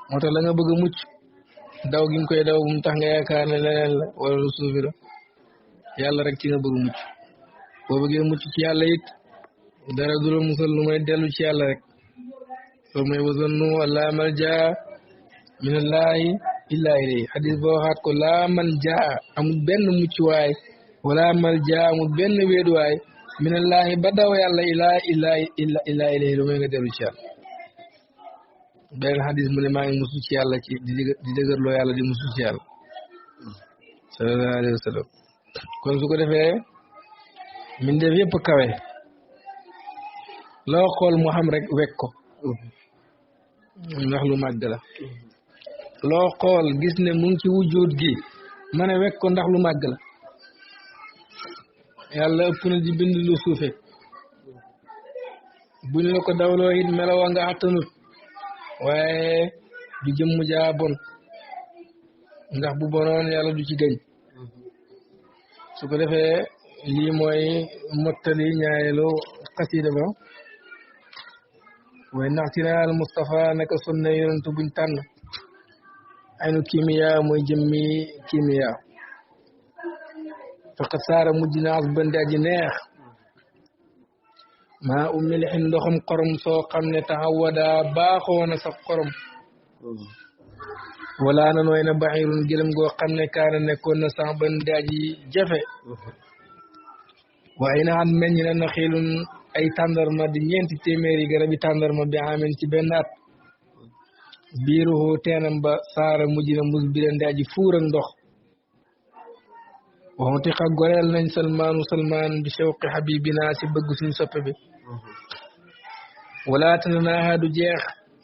moo tax la nga bëgg a mucc daw gi nga koy daw bu mu tax nga yaakaar ne leneen la wala lu suufi la yàlla rek ci nga bëgg mucc boo bëggee mucc ci yàlla it dara du la musal lu may dellu ci yàlla rek loolu mooy wa zannu alla malja minallahi illaa ilayhi hadis ba waxaat ko laa man jaa amul benn muccuwaay wala mal jaa amul benn wéeduwaay minallahi ba daw yàlla illaa ilayhi lu may nga dellu ci yàlla benn hadis mu ne maa ngi musu ci yàlla ci di dëgërloo yàlla di musu ci yàlla sallallahu alayhi wa sallam kon su ko defee min def yëpp kawe loo xool mu xam rek wekk ko ndax lu màgg la loo xool gis ne mu ngi ci wujjoot gi ma ne wekk ko ndax lu màgg la yàlla ëpp na di bind lu suufe buñ la ko dawloo it melawa nga attanut waaye du jëmm jaa bon ndax bu bonoon yàlla du ci gëñ su ko defee lii mooy mottali ñaareelu xasida ba way naxtinaal Mustafa naka sunna yonentu buñ tànn aynu kimiya mooy jëmmi kimiya faqat saara mujj na as bandi aji neex maa umilixin ndoxam xorom soo xam ne taxawada baaxoona sax xorom wala na nooy na baxirun gëlëm goo xam ne kaana nekkoon na sax bandi aji jafe waaye na at meññ na na xiilun ay tàndarma di ñeenti téeméeri garabi tàndarma bi amen ci benn at biiruhu teenam ba saara mujj na mus birandi aji fuur ak ndox waxuti xa goreel nañ salmaan bi shawqi habibina si bëgg suñ soppe bi wala tanaaha du jeex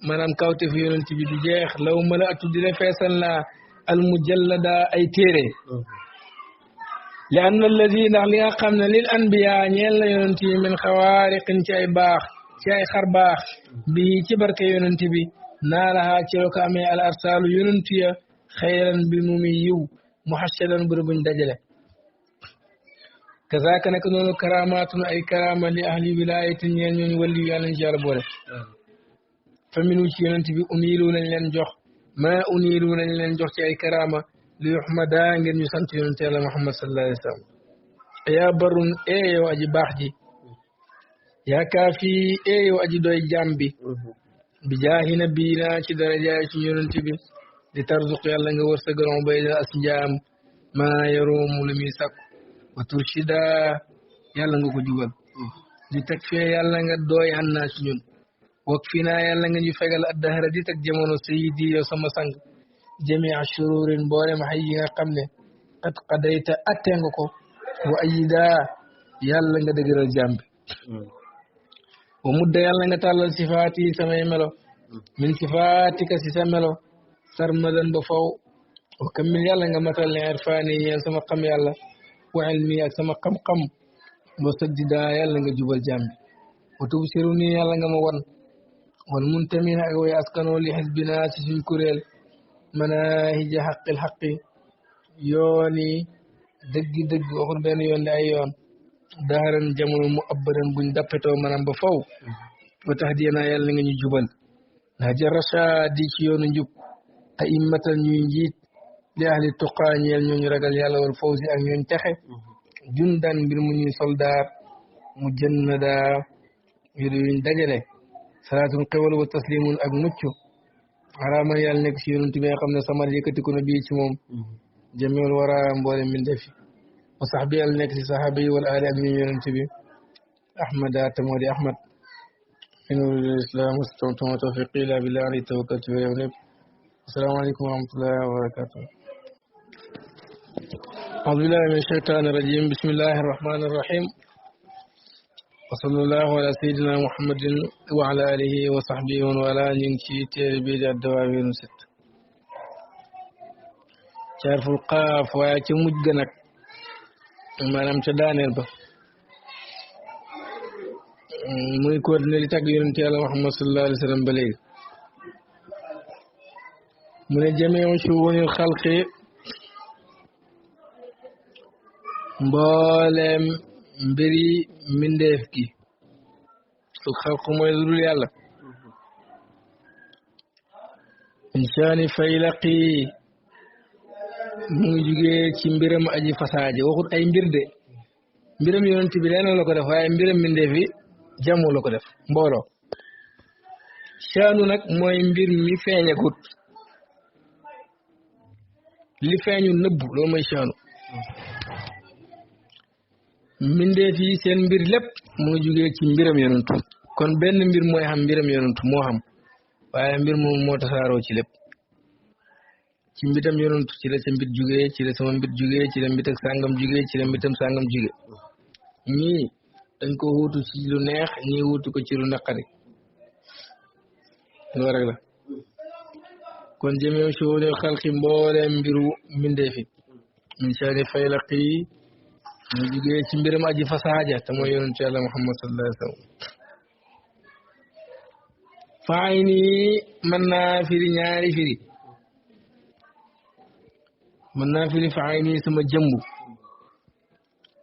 maanaam kawte fi yonent bi du jeex law mala atu dina feesal naa al mujallada ay téere li anna alladi ndax li nga xam ne lil anbiya ñeel na yonent yi min xawaariqin ci ay baax ci ay xar baax bi ci barke yonent bi naalaha ci la ko amee al arsaalu yonent ya xayran bi mu muy yiw muhashadan bëri buñ dajale kazaaka nag noonu karamaatun ay karama li ahli wilaayati ñeel ñooñu wàlli yu yàlla ñu ci yàlla boole faminu ci yonent bi uniilu nañ leen jox ma uniilu nañ leen jox ci ay karama li yuhmada ngeen ñu sant yonent yàlla Muhammad sallallahu alayhi wa sallam yaa barun yow aji baax ji yaa kaafi yow aji doy jaam bi bi jaahi nabiyina ci darajaay ci yonent bi di tarzuq yàlla nga wërsëgalon bay as njaam ma yarumu lu muy sakku wa turshida yàlla nga ko jubal di teg fee yàlla nga dooy xannaa ci ñun wak fi naa yàlla nga ñu fegal addahara di teg jamono sayidi yow sama sang jamia shururin mboolem xay yi nga xam ne qad qadayta atte nga ko wa ayida yàlla nga dëgëral jàmbi wa mudda yàlla nga tàllal sifaat yi samay melo min sifaatika si sa melo sarmadan ba faw wa kammil yàlla nga matal ne irfaani yeen sama xam yàlla wa ilmi ak sama xam-xam wa saddida yàlla nga jubal jàmbi wa tubsiru nii yàlla nga ma wan wal muntamina ak way askanoo li xisbina ci suñ kuréel manahija xaqil xaqi yooni dëgg-dëgg waxul benn yoon li ay yoon daaran jamono mu abbadan buñ dappetoo maanaam ba faw ba tax dinaa yàlla nga ñu jubal naja rashadi ci yoonu njub a immatan ñuy njiit li ahli tuqaa ñeel ñooñu ragal yàlla wal fawzi ak ñooñ texe jundan mbir mu ñuy soldaar mu jannada yooyu yuñ dajale salaatun xewal wa taslimun ak mucc xaraaman yàlla nekk ci yonent bi nga xam ne samar yëkkatiku na bii ci moom jamiul wara mboole mbindeefi wa sax bi yàlla nekk ci saxaaba yi wala ali ak ñu yonent bi ahmada te moo di ahmad in uriidu al-islaah mastata'tu wa ma tawfiiqi illaa billaah alayhi tawakkaltu wa ilayhi unib assalaamu aleykum wa rahmatullaahi wa barakaatuh a'uuzu billaahi mina shaytaani rajiim bismillaahi rahmaani rahiim wa sallallaahu alaa sayyidinaa muhammadin wa alaa aalihi wa sahbihi wa man waalaa ñu ngi ci téere bii di ad-Dawaawiin sitt ci harful qaaf waaye ca mujj ga nag maanaam ca daaneel ba muy continuer di tagg yonent yàlla Muhammad sallallahu alayhi wa sallam ba léegi mu ne jamiu shu'uunil xalqi mbooleem mbiri mbindeef gi al xalqu mooy lu dul yàlla insaani faylaqi mu ngi jugee ci mbiram aji fasaaje waxut ay mbir de mbiram yonent bi leneen la ko def waaye mbiram mbindeef yi jamu la ko def mbooloo shaanu nag mooy mbir mi feeñagut li feeñu nëbbu loolu mooy shaanu mbindeef yi seen mbir lépp mu ngi jugee ci mbiram yonantu kon benn mbir mooy xam mbiram yonantu moo xam waaye mbir moom moo tasaaroo ci lépp ci mbitam yonantu ci la sa mbir jugee ci la sama mbir jugee ci la mbitak sàngam jugee ci la mbitam sàngam jugee ñii dañ ko wuutu ci lu neex ñii wuutu ko ci lu naqari loolu rek la kon jëmee shuunil xalqi mbooleem mbiru mbindeefi min shaani faylaqi mu jugee ci mbiram aji fasaaja te mooy yonentu yàlla Muhammad sallallahu alayhi wa sallam faay nii mën naa firi ñaari firi mën naa firi faay nii sama jëmbu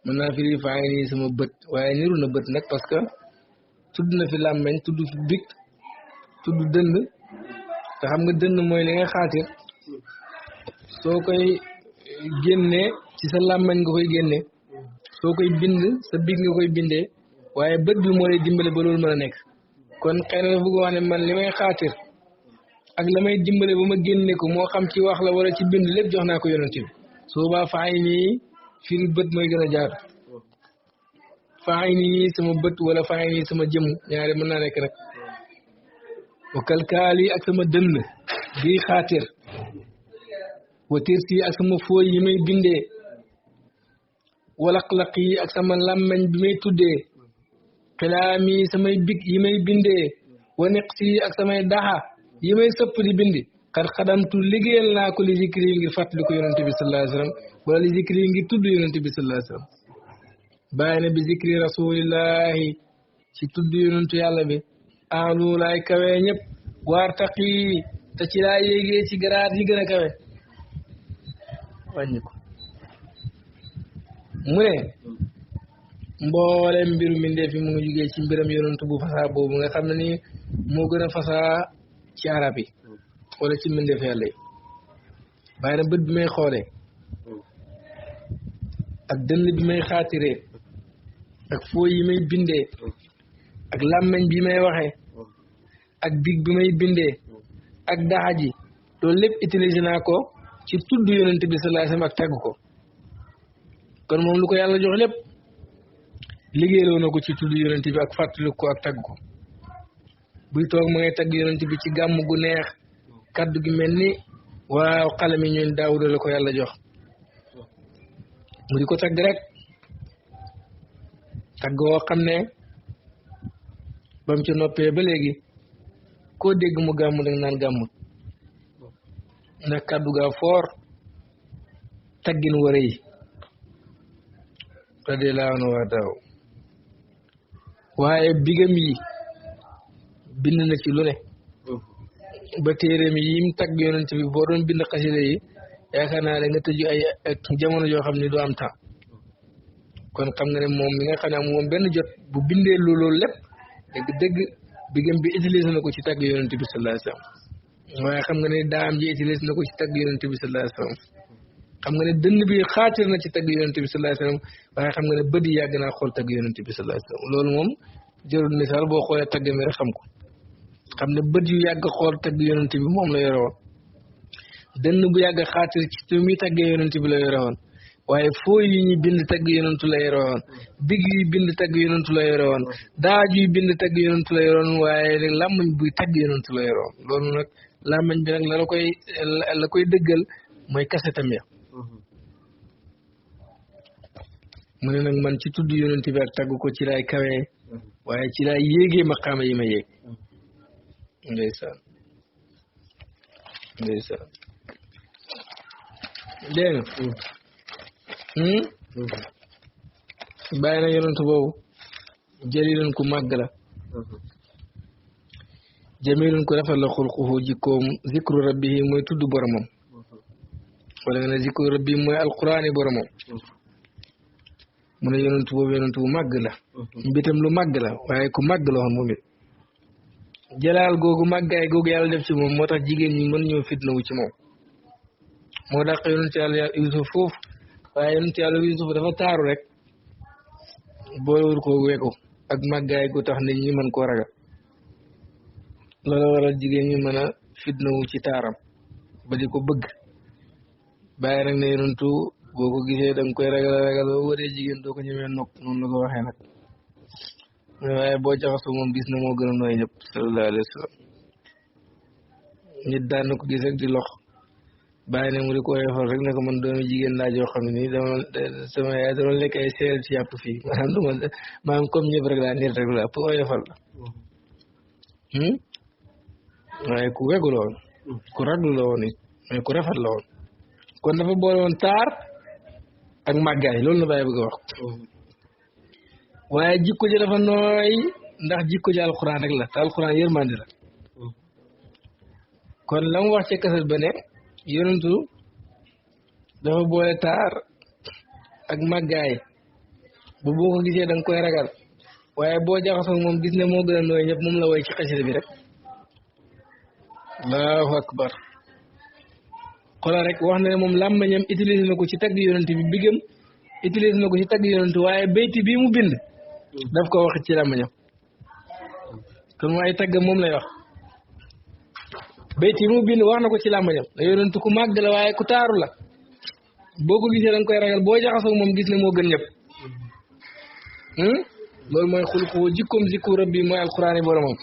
mën naa firi faay nii sama bët waaye niru na bët nag parce que tudd na fi làmmeñ tudd fi big tudd dënd te xam nga dënd mooy li nga xaatir soo koy génnee ci sa làmmeñ nga koy génnee soo koy bind sa big nga koy bindee waaye bët bi moo lay dimbale ba loolu mën a nekk kon xëy na dafa bëgg wax ne man li may xaatir ak la may dimbale ba ma génne ko moo xam ci wax la wala ci bind lépp jox naa ko yonent bi su boobaa faay nii firi bët mooy gën a jaar faay nii sama bët wala faay nii sama jëmm ñaari mën naa nekk rek wa kalkaali ak sama dënn bii xaatir wa tirsi ak sama fooy yi may bindee walaq-laq yi ak sama làmmeñ bi may tuddee xilaam yi samay big yi may bindee wa niqsi ak samay daxa yi may sëpp di bindi xat xadamtu liggéeyal naa ko li zikri yi ngir fàttali ko yonente bi sallallahu alayhi wa sallam wala li zikri yi ngir tudd yonente bi sallallahu alayhi wa sallam bàyyi na bi zikri rasulillahi ci tudd yonentu yàlla bi alu laay kawee ñëpp waar taqi te ci laa yéegee ci garaat yi gën a kawe wàññi ko mu ne mboolem mbiru mbindeef yi mu ngi jugee ci mbiram yonentu bu fasaa boobu nga xam ne ni moo gën a fasaa ci arab yi wala ci mbindeef yàlla yi bàyyi na bët bi may xoolee ak dënn bi may xaatiree ak fooy yi may bindee ak làmmeñ bi may waxee ak big bi may bindee ak daxa ji loolu lépp utilisé naa ko ci tudd yonent bi sallallahu alayhi wasallam ak tagg ko kon moom lu ko yàlla jox lépp liggéeyloo na ko ci tudd yonent bi ak fàttaliku ko ak tagg ko buy toog ma ngay tagg yonent bi ci gàmm gu neex kaddu gi mel ni waaw xalami ñun Daawuda la ko yàlla jox mu di ko tagg rek tagg woo xam ne ba mu ci noppee ba léegi koo dégg mu gàmmu danga naan gàmmut ndax kaddu gaa foor taggin wara yi radiyallaahu anhu wa daaw waaye bigam yi bind na ci lu ne ba téeréem yi mu tagg yonent bi boo doon bind xasida yi yaakaar naa da nga tëju ay jamono yoo xam ne du am temps kon xam nga ne moom mi nga xam ne moom benn jot bu bindee loolu lépp dëgg bigam bi utilisé na ko ci tagg yonent bi sallallahu alayhi wasallam waaye xam nga ne daam ji utilisé na ko ci tagg yonent bi sallallahu alayhi wasallam xam nga ne dënn bi xaatir na ci tagg yonent bi sallallahu alayhi wasallam waaye xam nga ne bët yi yàgg naa xool tagg yonent bi sallallahu alayhi wasallam loolu moom jarul misaal boo xoolee tagg mi rek xam ko xam ne bët yu yàgg xool tagg yonent bi moom la yore woon dënn bu yàgg xaatir ci tu muy taggee yonent bi la yore woon waaye fooy yi ñu bind tagg yonentu la yore woon big yi bind tagg yonentu la yore woon daaj yi bind tagg yonentu la yore woon waaye nag làmmañ buy tagg yonentu la yore woon loolu nag làmmañ bi nag la koy dëggal mooy kasetam ya mu ne nag man ci tudd yonent bi ak tagg ko ci laay kawee waaye ci laay yéegee maqaama yi ma yéeg ndeysaan ndeysaan dégg nga bàyyi na yonent boobu jëliloon ku màgg la jamilun ku rafet la xulquhu jikkoom zikru rabbihi mooy tudd boromam wala nga ne zikru rabbi mooy alquraani boromam mu ne yonent boobu yonent bu màgg la mbitam lu màgg la waaye ku màgg la woon moom it jalaal googu màggaay googu yàlla def ci moom moo tax jigéen ñi mën ñoo fitna wu ci moom moo tax yonent yàlla Yuusuf foofu waaye yonent yàlla Yuusuf dafa taaru rek boolewul ko weeku ak màggaay gu tax nit ñi mën koo ragal loolu waral jigéen ñi mën a fitna wu ci taaram ba di ko bëgg bàyyi nag ne yonentu boo ko gisee da nga koy ragal ba waree jigéen doo ko ñemee nopp noonu la ko waxee nag waaye boo jaxasoo moom gis na moo gën a nooy ñëpp sallallahu alayhi wa sallam nit daan na ko gis rek di lox bàyyi ne mu di ko woyofal rek ne ko man doomi jigéen laa joo xam ne nii sama yaay dama lekk ay seel ci yàpp fii maanaam comme ñëpp rek laa nit rek laa pour woyofal la waaye ku wegu la woon ku raglu la woon it mais ku rafet la woon kon dafa boole woon taar ak màggaay loolu la bàyyi bëgg a wax waaye jikko ji dafa nooy ndax jikko ji alxuraan rek la te alxuraan yërmandi la kon la mu wax ci kaset ba ne yonentu dafa boole taar ak màggaay bu boo ko gisee da nga koy ragal waaye boo jaxasoo moom gis ne moo gën a nooy ñëpp moom la woy ci xasida bi rek allahu akbar xoolal rek wax na ne moom làmmañam utilisé na ko ci tagg yonent bi bigam utilisé na ko ci tagg yonent waaye bayti bii mu bind daf ko wax ci làmmañam kon waaye tagg moom lay wax bayti bi mu bind wax na ko ci làmmañam da yonent ku màgg la waaye ku taaru la boo ko gisee da nga koy ragal boo jaxasoo moom gis ne moo gën ñëpp loolu mooy xulqu jikkoom zikru rabbi mooy alquran yi boromam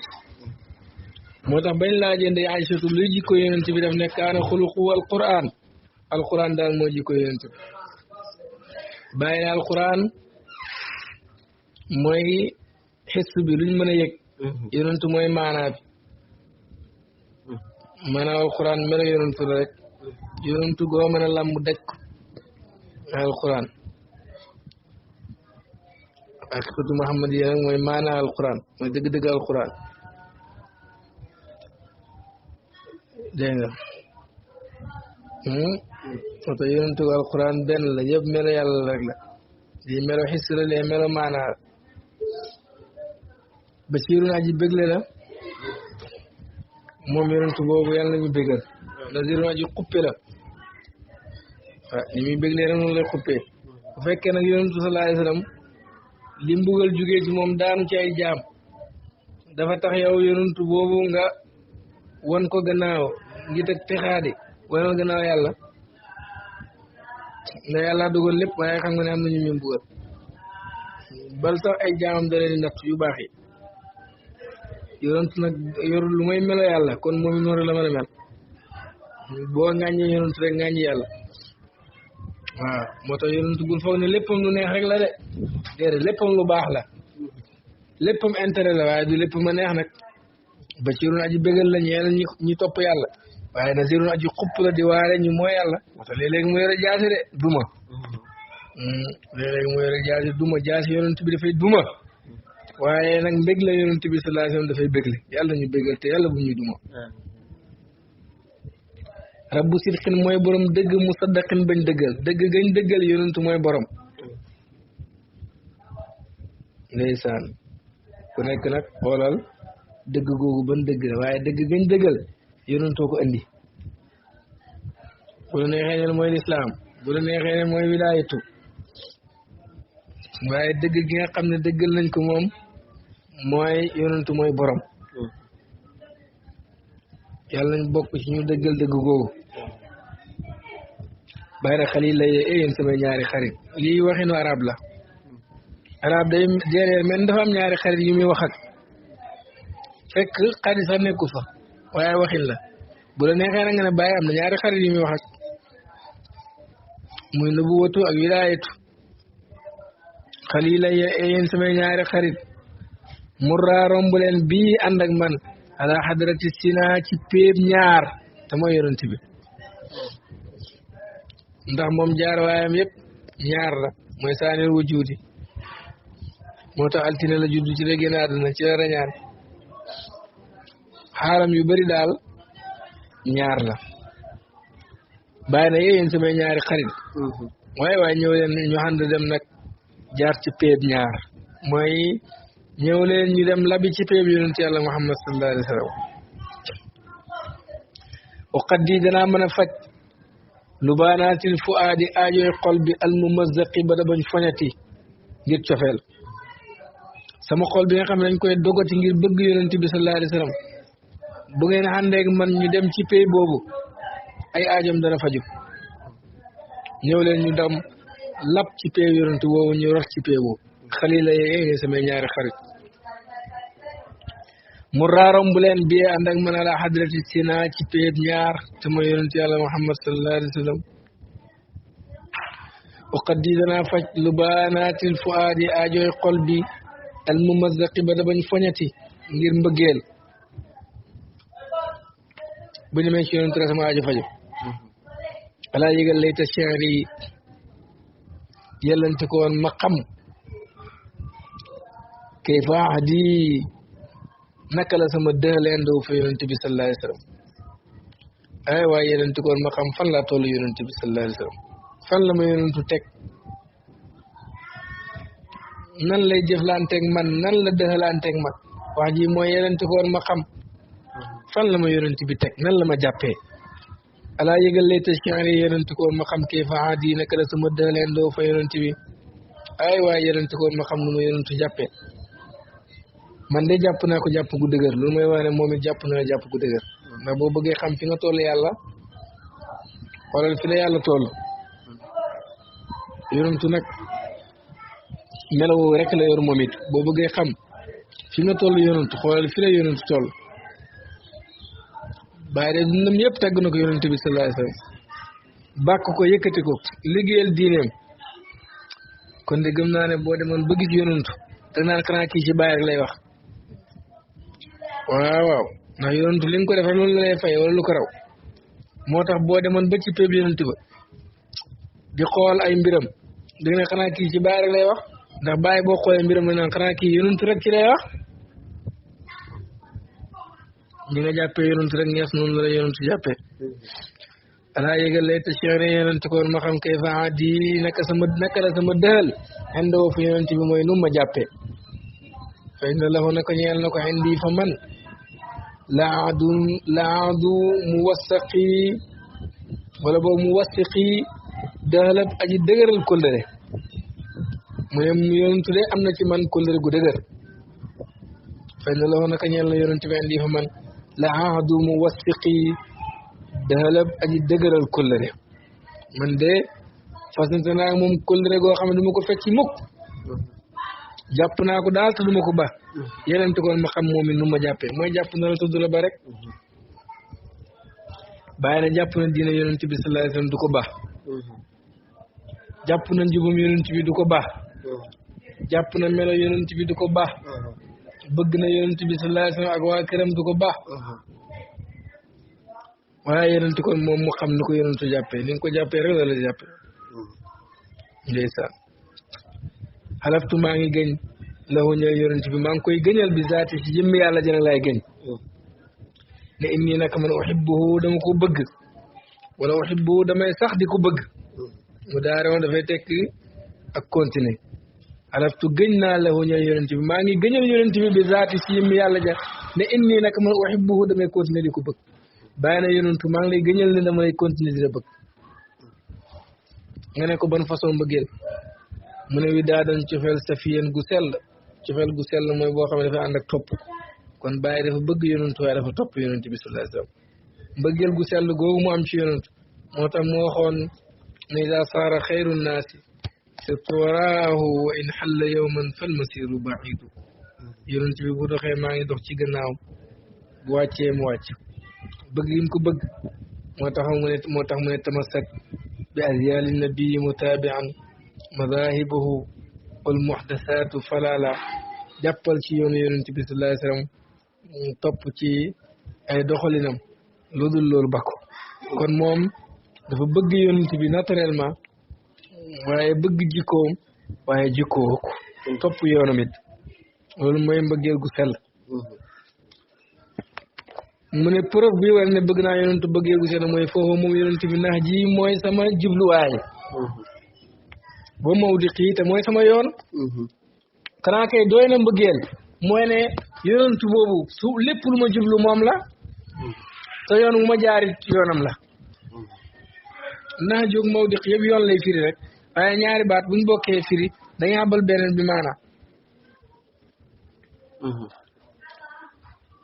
moo tax bañ laajee ndey Aysatu luy jikko yonent bi daf nekk kaana xuluqu alquran daal moo jikko yonent bi bàyyi na alquran mooy xis bi luñ mën a yëg yonent mooy maanaa bi maanaam alquran melo yonent la rek yonent goo mën a làmb daj ko alquran haqiqatu Muhammad yi nag mooy maanaa alquran mooy dëgg-dëgg alquran dégg nga moo tax yonentu alquran benn la yëpp melo yàlla rek la lii melo xis la lee melo maanaa basiirun aji bégle la moom yonentu boobu yàlla nañu bégal nazirun aji xuppe la waaw ni muy béglee rek noonu lay xuppee bu fekkee nag yonentu sallallahu alayhi wa sallam li mbugal jugee ci moom daanu ci ay jaam dafa tax yow yonentu boobu nga wan ko gannaaw ngi teg texaadi wanal gannaaw yàlla nda yàlla dogal lépp waaye xam nga ne am na ñu ñu mbugal bal sax ay jaamam da leen di natt yu baax yi yonent nag yorul lu may melo yàlla kon moom it noonu la mën a mel boo ŋàññee yonent rek ŋàññi yàlla waaw moo tax yonent bul foog ne léppam lu neex rek la de déedéet léppam lu baax la léppam intérêt la waaye du léppam a neex nag bashirun aji bégal la ñeel ñi topp yàlla waaye nazirun aji xupp la di waare ñu mooy yàlla moo tax léeg-léeg mu yore jaasi de duma léeg-léeg mu yore jaasi duma jaasi yonent bi dafay duma waaye nag mbég la yonent bi sallallahu alayhi wasallam dafay bégle yàlla ñu bégal te yàlla bu ñuy duma rabbu sidqin mooy borom dëgg musaddaqin bañ dëggal dëgg gañ dëggal yonent mooy borom ndeysaan ku nekk nag xoolal dëgg googu ban dëgg la waaye dëgg gañ dëggal yonentoo ko andi bu la neexee ne mooy lislaam bu la neexee ne mooy wilaayatu waaye dëgg gi nga xam ne dëggal nañ ko moom mooy yonentu mooy borom yàlla nañ bokk ci ñu dëggal dëgg googu bayra xalil lay yéen samay ñaari xarit lii waxinu arab la arab day déedéet men dafa am ñaari xarit yu muy wax ak fekk xarit sax nekku fa waaye waxin la bu la neexee na nga ne bàyyi am na ñaari xarit yu muy wax ak muy nubuwatu ak wilaayatu xalil lay yéen samay ñaari xarit murra romb leen bii ànd ak man ala xadrati sina ci péeb ñaar te mooy yonent bi ndax moom jaar waayam yëpp ñaar la mooy saanir wujudi moo tax altine la juddu ci la génn àdduna ci la rañaan xaaram yu bari daal ñaar la bàyyi na yéen samay ñaari xarit waaye ñëw leen ñu ànd dem nag jaar ci péeb ñaar mooy ñëw leen ñu dem labi ci péeb yonent yàlla Muhammad sallallahu alayhi wa sallam waqat di danaa mën a faj lu baanaatil fuaadi aajoy xol bi almumazzaqi ba da bañ foñati ngir cofeel sama xol bi nga xam ne dañ koy dogati ngir bëgg yonent bi sallallahu alayhi wa sallam bu ngeen àndeeg man ñu dem ci péeb boobu ay aajom dana faju ñëw leen ñu dam lap ci pee yonent woowu ñu rox ci pee woowu xalila yee samay ñaari xarit mu raarom bu leen biyee ànd ak man ala hadrati sina ci pee ñaar te mooy yonent yàlla Muhammad sallallahu alayhi wa sallam uqaddi danaa faj lubaanaatil fuaadi aajooy xol bi al mumazzaqi ba da bañ foñati ngir mbëggeel bu ñu may ci yonent rek sama aajo faju alaa yëgal layta cheikh yi yellante ko woon ma xam kayfa ahdi naka la sama dëxaleendoo fa yonent bi sallallahu alayhi wa sallam ay waaye yellante ko woon ma xam fan laa toll yonent bi sallallahu alayhi wa sallam fan la ma yonentu teg nan lay jëflanteeg man nan la dëxalanteeg man wax ji mooy yellante ko woon ma xam fan la ma yonent bi teg nan la ma jàppee alaa yëgal layta cheikh yi yonent ko woon ma xam kayfa ahdi naka la sama dëxaleendoo fa yonent bi ay waaye yonent ko woon ma xam nu ma yonentu jàppee man de jàpp naa ko jàpp gu dëgër loolu mooy wane moom it jàpp na jàpp gu dëgër ndax boo bëggee xam fi nga toll yàlla xoolal fi la yàlla toll yonentu nag melaw rek la yor moom it boo bëggee xam fi nga toll yonentu xoolal fi la yonentu toll bàyyi de dundam yëpp tàgg na ko yonent bi sallallahu alayhi wasallam bàkk ko yëkkati ko liggéeyal diineem kon de gëm naa ne boo demoon ba gis yonentu te naan xanaa kii ci bàyyi rek lay wax waaw ndax yonentu li nga ko defee loolu la lay fay wala lu ko raw moo tax boo demoon ba ci péb yonent ba di xool ay mbiram dégg na xanaa kii ci bàyyi rek lay wax ndax bàyyi boo xoolee mbiram la naan xanaa kii yonentu rek ci lay wax ñi nga jàppee yonentu rek ngees noonu la yonentu jàppee alaa yëgal layta cheikh ne yonent ko woon ma xam kayfa ahdi naka la sama dëhal indoo fa yonent bi mooy nu ma jàppee fay na la naka ñeel na ko indi fa man laadu mu wasaqi wala boobu mu wasiqi dëhalab aji dëgëral kóllëre mu ne yonentu de am na ci man kóllëre gu dëgër fay na la naka ñeel na yonent bi indi fa man laadu mu wasiqi dëhalab aji dëgëral kóllëre man de fasante naa moom kóllëre goo xam ne du ma ko fecc mukk jàpp naa ko daal te du ma ko ba yenente koon ma xam moom it nu ma jàppee mooy jàpp na la tudd la ba rek bàyyi na jàpp na diina yonent bi sallallahu alayhi wasallam du ko ba jàpp na njubam yonent bi du ko ba jàpp na melo yonent bi du ko ba bëgg na yonent bi sallallahu alayhi wasallam ak waa këram du ko ba waaye yonent kon moom mu xam ni ko yonentu jàppee ni nga ko jàppee rek la la jàppee ndeysaan xalaftu maa ngi gëñ la ñëw yonent bi maa ngi koy gëñal bi zaati ci jëmm yàlla jëna laay gëñ ne inni naka man uhibbuhu dama ko bëgg wala uhibbuhu damay sax di ko bëgg mu daare woon dafay tekk ak continuer xalaftu gëñ naa la ñëw yonent bi maa ngi gëñal yonent bi bi zaati ci jëmm yàlla ja ne inni naka man uhibbuhu damay continuer di ko bëgg bàyyi na yonentu maa ngi lay gëñal ne damay continuer di la bëgg nga ne ko ban façon bëggeel mu ne wi daa doon cofeel safiyen gu sell cofeel gu sell mooy boo xam ne dafa ànd ak topp kon bàyyi dafa bëgg yonentu waaye dafa topp yonent bi sallallahu alayhi wasallam mbëggeel gu sell googu mu am ci yonentu moo tax mu waxoon ne ida saara xayru nnaasi sirtu waraahu wa in xalla yawman fal masiru baidu yonent bi bu doxee maa ngi dox ci gannaaw bu wàccee mu wàcc bëgg yi mu ko bëgg moo tax mu ne tamassak bi azyali nabii mutaabian madahibahu wal muhdasatu falala jàppal ci yoonu yonent bi sallallahu alayhi wasallam topp ci ay doxalinam lu dul loolu bakko kon moom dafa bëgg yonent bi naturellement waaye bëgg jikkoom waaye jikkoo ko topp yoonam it loolu mooy mbëggeel gu sell mu ne preuve bi war ne bëgg naa yonent bëggeel gu sell mooy foofu moom yonent bi nax ji mooy sama jubluwaay ba mawdi xii te mooy sama yoon xanaa kay doy na mbëggeel mooy ne yonent boobu su lépp lu ma jublu moom la te yoon wu ma jaarit yoonam la nax jóg mawdi xii yëpp yoon lay firi rek waaye ñaari baat buñ bokkee firi dañuy abal beneen bi maanaam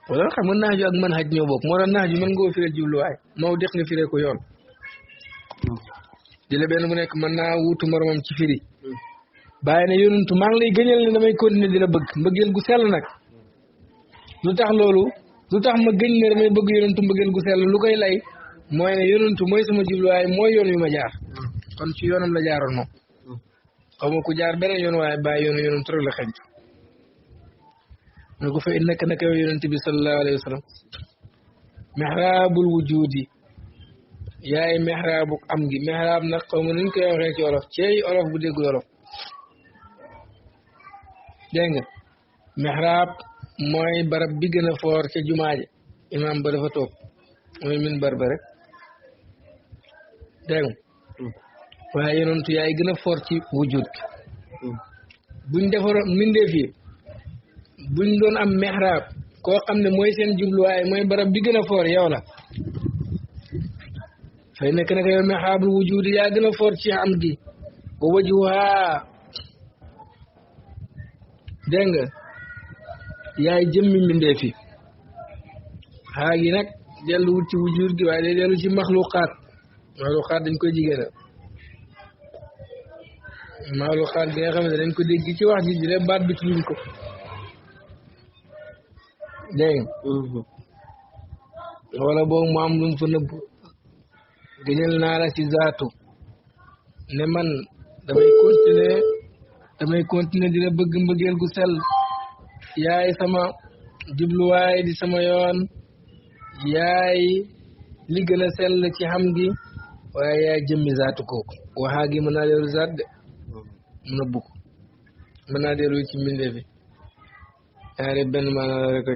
wala xam nga nax ju ak manhaj ñoo bokk moo tax nax ju mën nga ko firee jubluwaay mawdi nga firee ko yoon jële benn bu nekk mën naa wuutu moromam ci firi bàyyi ne yonentu maa ngi lay gëñal ne damay continuer di la bëgg mbëggeel gu sell nag lu tax loolu lu tax ma gëñ ne damay bëgg yonentu mbëggeel gu sell lu koy lay mooy ne yonentu mooy sama jubluwaay mooy yoon yu ma jaar kon ci yoonam la jaaroon moom xaw ma ku jaar beneen yoon waaye bàyyi yoonu yonentu rek la xeñtu ne ko fa innaka naka yow yonent bi sallallahu alayhi wa sallam mihraabul wujudi yaay mihraabu am gi mihraab nag xaw ma nuñ koy waxee ci olof ceey olof bu déggul olof dégg nga mihraab mooy barab bi gën a foor ca jumaaje imaam ba dafa toog mooy min bar ba rek dégg nga waaye yonentu yaay gën a foor ci wujud buñ defaroon mbindeef yi buñ doon am mihraab koo xam ne mooy seen jubluwaay mooy barab bi gën a foor yow la fay nekk nag yow mihraabul wujudi yaa gën a foor ci am gi wa wajhuha dégg nga yaay jëmmi mbindeef yi xaa gi nag delluwul ci wujud gi waaye day dellu ci maxluqaat dañ koy jigéenal maxluqaat gi nga xam ne dañ ko dégg ci wax ji di leen baat bi ci luñ ko dégg nga wala boobu mu am lu mu fa nëbb gëñal naa la ci zaatu ne man damay continuer di la bëgg mbëggeel gu sell yaay sama jubluwaay di sama yoon yaay li gën a sell ci xam gi waaye yaay jëmmi zaatu kooku waxaa gi mën naa dellu zaat de mu nëbb ko mën naa dellu ci mbindee fi yaare benn maana la rek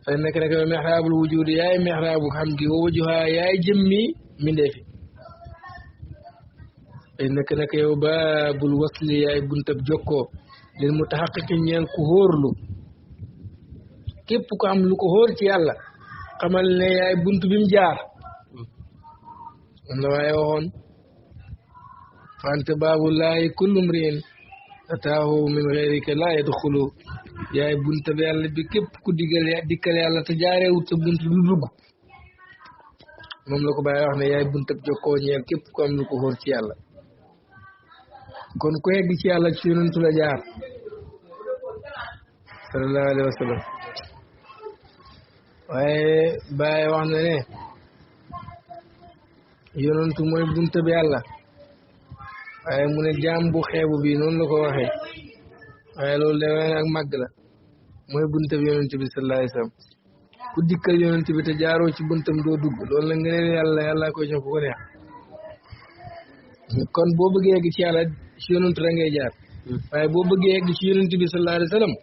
fay nekk rek yow mihraabul wujudi yaay mihraabu xam gi wa wajhuha yaay jëmmi mbindee fi fay nekk nag yow baabul wasli yaay buntab jokkoo lil mutaxaqiqi ñeel ku hóorlu képp ko am lu ko hóor ci yàlla xamal ne yaay bunt bi mu jaar am na waaye waxoon fante baabullaahi kullu mriin ataahu min gayrika laa yadxulu yaay bunta bi yàlla bi képp ku dikkal yàlla te jaareewut sa bunt du dugg moom la ko bàyyi wax ne yaay bunta bi jokkoo ñeel képp ku am lu ko xóor ci yàlla kon ku yegg ci yàlla ci yonentu la jaar sallallahu alayhi wa sallam waaye bàyyi wax na ne yonentu mooy bunta bi yàlla waaye mu ne jaam bu xeebu bi noonu la ko waxee waaye loolu demee ak màgg la mooy buntam yonent bi sallallahu alayhi wasallam ku dikkal yonent bi te jaaroo ci buntam doo dugg loolu la nga ne yàlla koy jox ku ko neex kon boo bëggee yegg ci yàlla ci yonent rek ngay jaar waaye boo bëggee yegg ci yonent bi sallallahu alayhi wasallam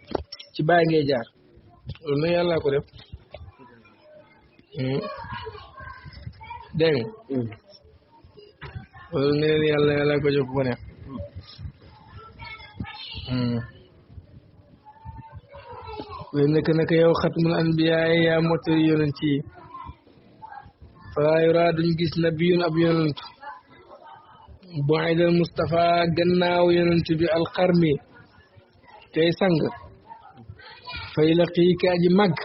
ci bàyyi ngay jaar loolu nag yàlla ko def dégg nga loolu nga ne yàlla ko jox ku ko neex wéy nekk yow xatmul anbiyaa yaa mottali yonent yi falaa yuraa duñ gis nabiyun ab yonent bu'idal Mustafa gannaaw yonent bi alxarmi tey sang faylaq fii ka aji màgg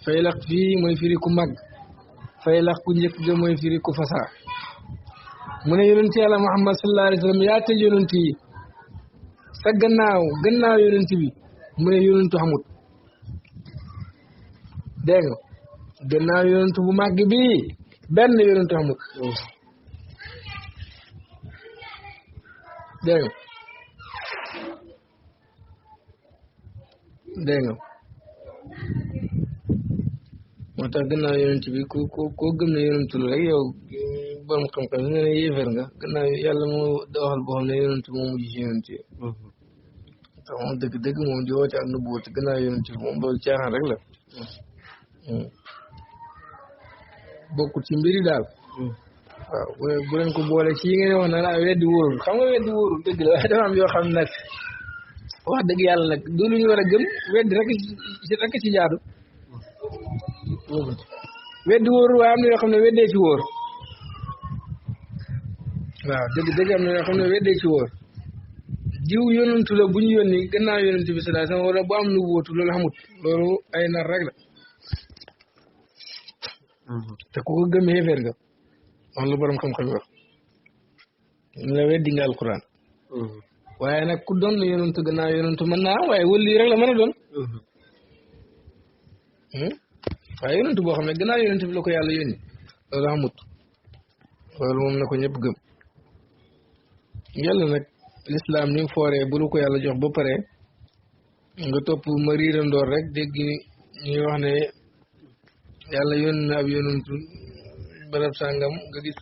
faylaq fii mooy firi ku màgg faylaq ku njëkk ga mooy firi ku fasaa mu ne yonent yàlla Muhammad sallallahu alayhi wa sallam yaa tëj yonent yi sa gannaaw yonent bi mu ne yonentu xamut dégg nga gannaaw yonentu bu màgg bi benn yonentu xamut dégg nga moo tax gannaaw yonent bi ko gëm ne yonentu la rek yow borom xam-xam nga ne yéefar nga gannaaw yàlla moo waxal boo xam ne yonentu moo mujj ci yonent yi tax moom dëgg moom di woote ak nubuwat gannaaw yonent bi moom loolu caaxaan rek la bokkut ci mbiri daal waaw bu leen ko boole ci yi ngeen wax na la weddi wóorul xam nga weddi wóorul dëgg la waaye dafa am yoo xam ne nag wax dëgg yàlla nag du lu ñu war a gëm weddi rek ci jaadu weddi wóorul waaye am na yoo xam ne weddee ci wóor waaw dëgg am na yoo xam ne weddee ci wóor jiw yonentu la bu ñu yónni gannaaw yonentu bi sallallahu alayhi wasallam wala bu am lu wóotu loolu xamut loolu ay nar rek la te ku ko gëm xéeféer nga wax lu borom xam-xam wax ñu la weddi nga alquran waaye nag ku doon yonentu gannaaw yonentu mën naa waaye wëlli rek la mën a doon waaye yonentu boo xam ne gannaaw yonentu bi la ko yàlla yónni loolu xamut loolu moom na ko ñëpp gëm yàlla nag lislaam ni mu fooree bu la ko yàlla jox ba pare nga topp ma riirandoor rek dégg ñuy wax ne yàlla yónni na ab yonentu barab sàngam nga gis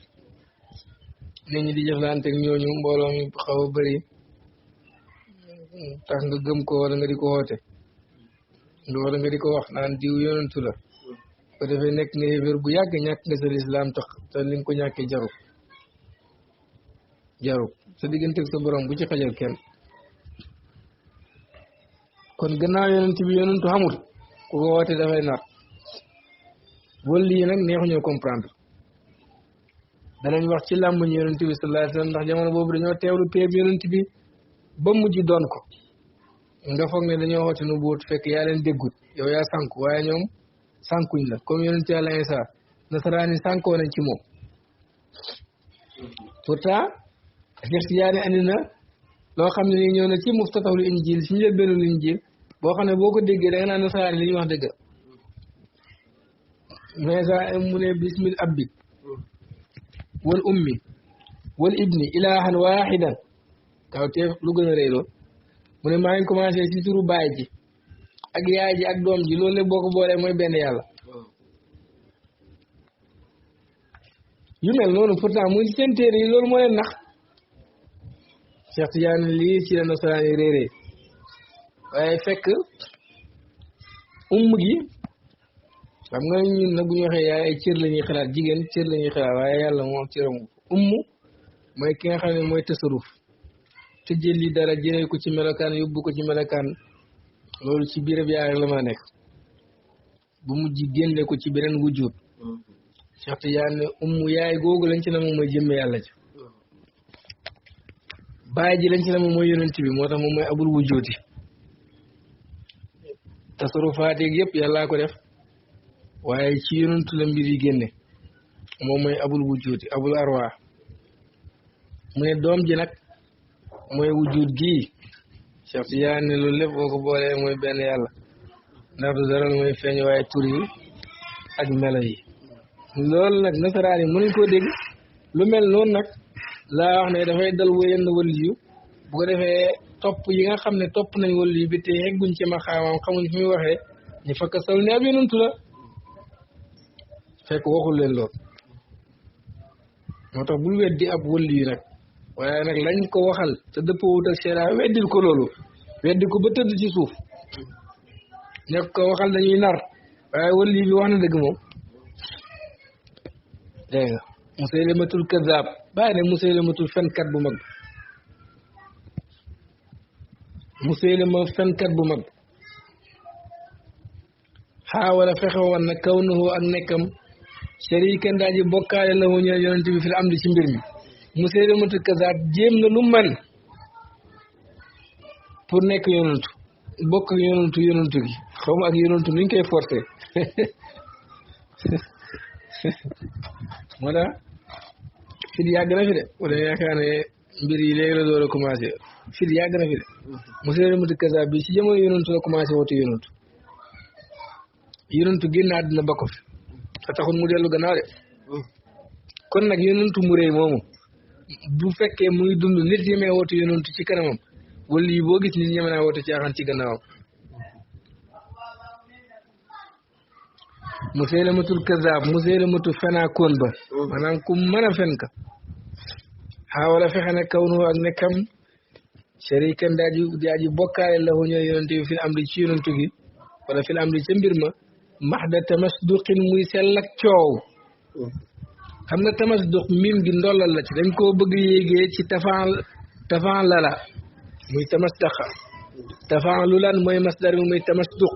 nit ñi di jëflante ak ñooñu mbooloo mi xaw a bëri tax nga gëm ko wala nga di ko woote wala nga di ko wax naan diw yonentu la ko defee nekk nga yéeféer bu yàgg ñàkk nga sa lislaam tax te li nga ko ñàkkee jarul sa diggante ak sa borom bu ci xajal kenn kon gannaaw yonent bi yonentu xamul ku ko woote dafay nar wala lii nag neexuñoo comprendre danañ wax ci làmbuñ yonent bi sallallahu alayhi wasallam ndax jamono boobu dañoo teewlu péeb yonent bi ba mujj doon ko nga foog ne dañoo woote nu buut fekk yaa leen déggut yow yaa sànku waaye ñoom sànkuñ la comme yonent yàlla Isa nasaraan yi sànkoo nañ ci moom pourtant Cheikh Tidiane andi na loo xam ne nii ñëw na ci muftatahul injil ci njëlbeenul injil boo xam ne boo ko déggee da nga naan nasaraan yi li ñuy wax dëgg mais mu ne bismil abbi wal ummi wal ibni ilahan wahidan kaw teef lu gën a rëy lool mu ne maa ngi commencé ci turu baay ji ak yaay ji ak doom ji loolu lépp boo ko boolee mooy benn yàlla yu mel noonu pourtant muy seen téere yi loolu moo leen nax Cheikh Tidiane lii ci la nasaraan yi réeree waaye fekk gi xam nga ñun nag bu ñu waxee yaay ay cër la ñuy xalaat jigéen cër la ñuy xalaat waaye yàlla moom cëram mooy ki nga xam ne mooy tasaruf te jëli dara jëlee ko ci melokaan yóbbu ko ci melokaan loolu ci biirab yaay rek la mën a nekk bu mujj génne ko ci beneen wujjuut Cheikh Tidiane ne yaay googu lañ ci ne moom mooy jëmme yàlla ci baay ji lañ ci ne moom mooy yonent bi moo tax moom mooy abul wujjuuti tasarufaat yeeg yëpp yàllaa ko def waaye ci yonentu la mbir yi génne moom mooy abul wujjuuti abul arwaa mu ne doom ji nag mooy wujjuut gii Cheikh Tidiane ne loolu lépp boo ko boolee mooy benn yàlla ndax du dara mooy feeñ waaye tur yi ak melo yi loolu nag nasaraan yi mënuñ koo dégg lu mel noonu nag laa wax ne dafay dal yenn wàllu yu bu ko defee topp yi nga xam ne topp nañ wàllu yu bi te yegguñ ci ma xaamam xamuñ fi muy waxee ñu fakk sal ne ab yonentu la fekk waxul leen lool moo tax bul weddi ab wàllu yu nag waaye nag lañ ko waxal te dëppoowut ak seera weddil ko loolu weddi ko ba tëdd ci suuf ñeg ko waxal dañuy nar waaye wàllu bi wax na dëgg moom dégg nga Musaylamatul kazaab bàyyi ne Musaylamatul fenkat bu mag Musaylama fenkat bu mag xaawala fexe woon na kaw na ak nekkam sharikan daa ji bokkaale la wu ñeel yonent bi fil am di ci mbir mi Musaylamatul kazaab jéem na lu man pour nekk yonentu bokk ak yonentu gi xaw ma ak yonentu nuñ koy forcé moo tax fit yàgg na fi de wala yaakaar ne mbir yi léegi la door a commencé fit yàgg na fi de Musaylamatul kazaab bi si jamono yonentu la commencé woote yonentu génn àddina ba ko fi te taxul mu dellu gannaaw de kon nag yonentu mu rëy moomu bu fekkee muy dund nit ñemee woote yonentu ci kanamam wala yi boo gis nit ñeme naa woote caaxaan ci gannaawam Musaylamatul kazaab Musaylamatu fenaakoon ba maanaam ku mën a fen ka xaawala fexe na kaw nu ak nekkam sharikan daaji bokkaale la ñëw yonent bi fil amri ci yonentu gi wala fil amri ca mbir ma maxda tamasduqin muy sell ak coow xam nga tamasduq mim gi ndollal la ci dañ koo bëgg yéegee ci tafan lala muy tamasdaqa tafan lu lan mooy masdar bi muy tamasduq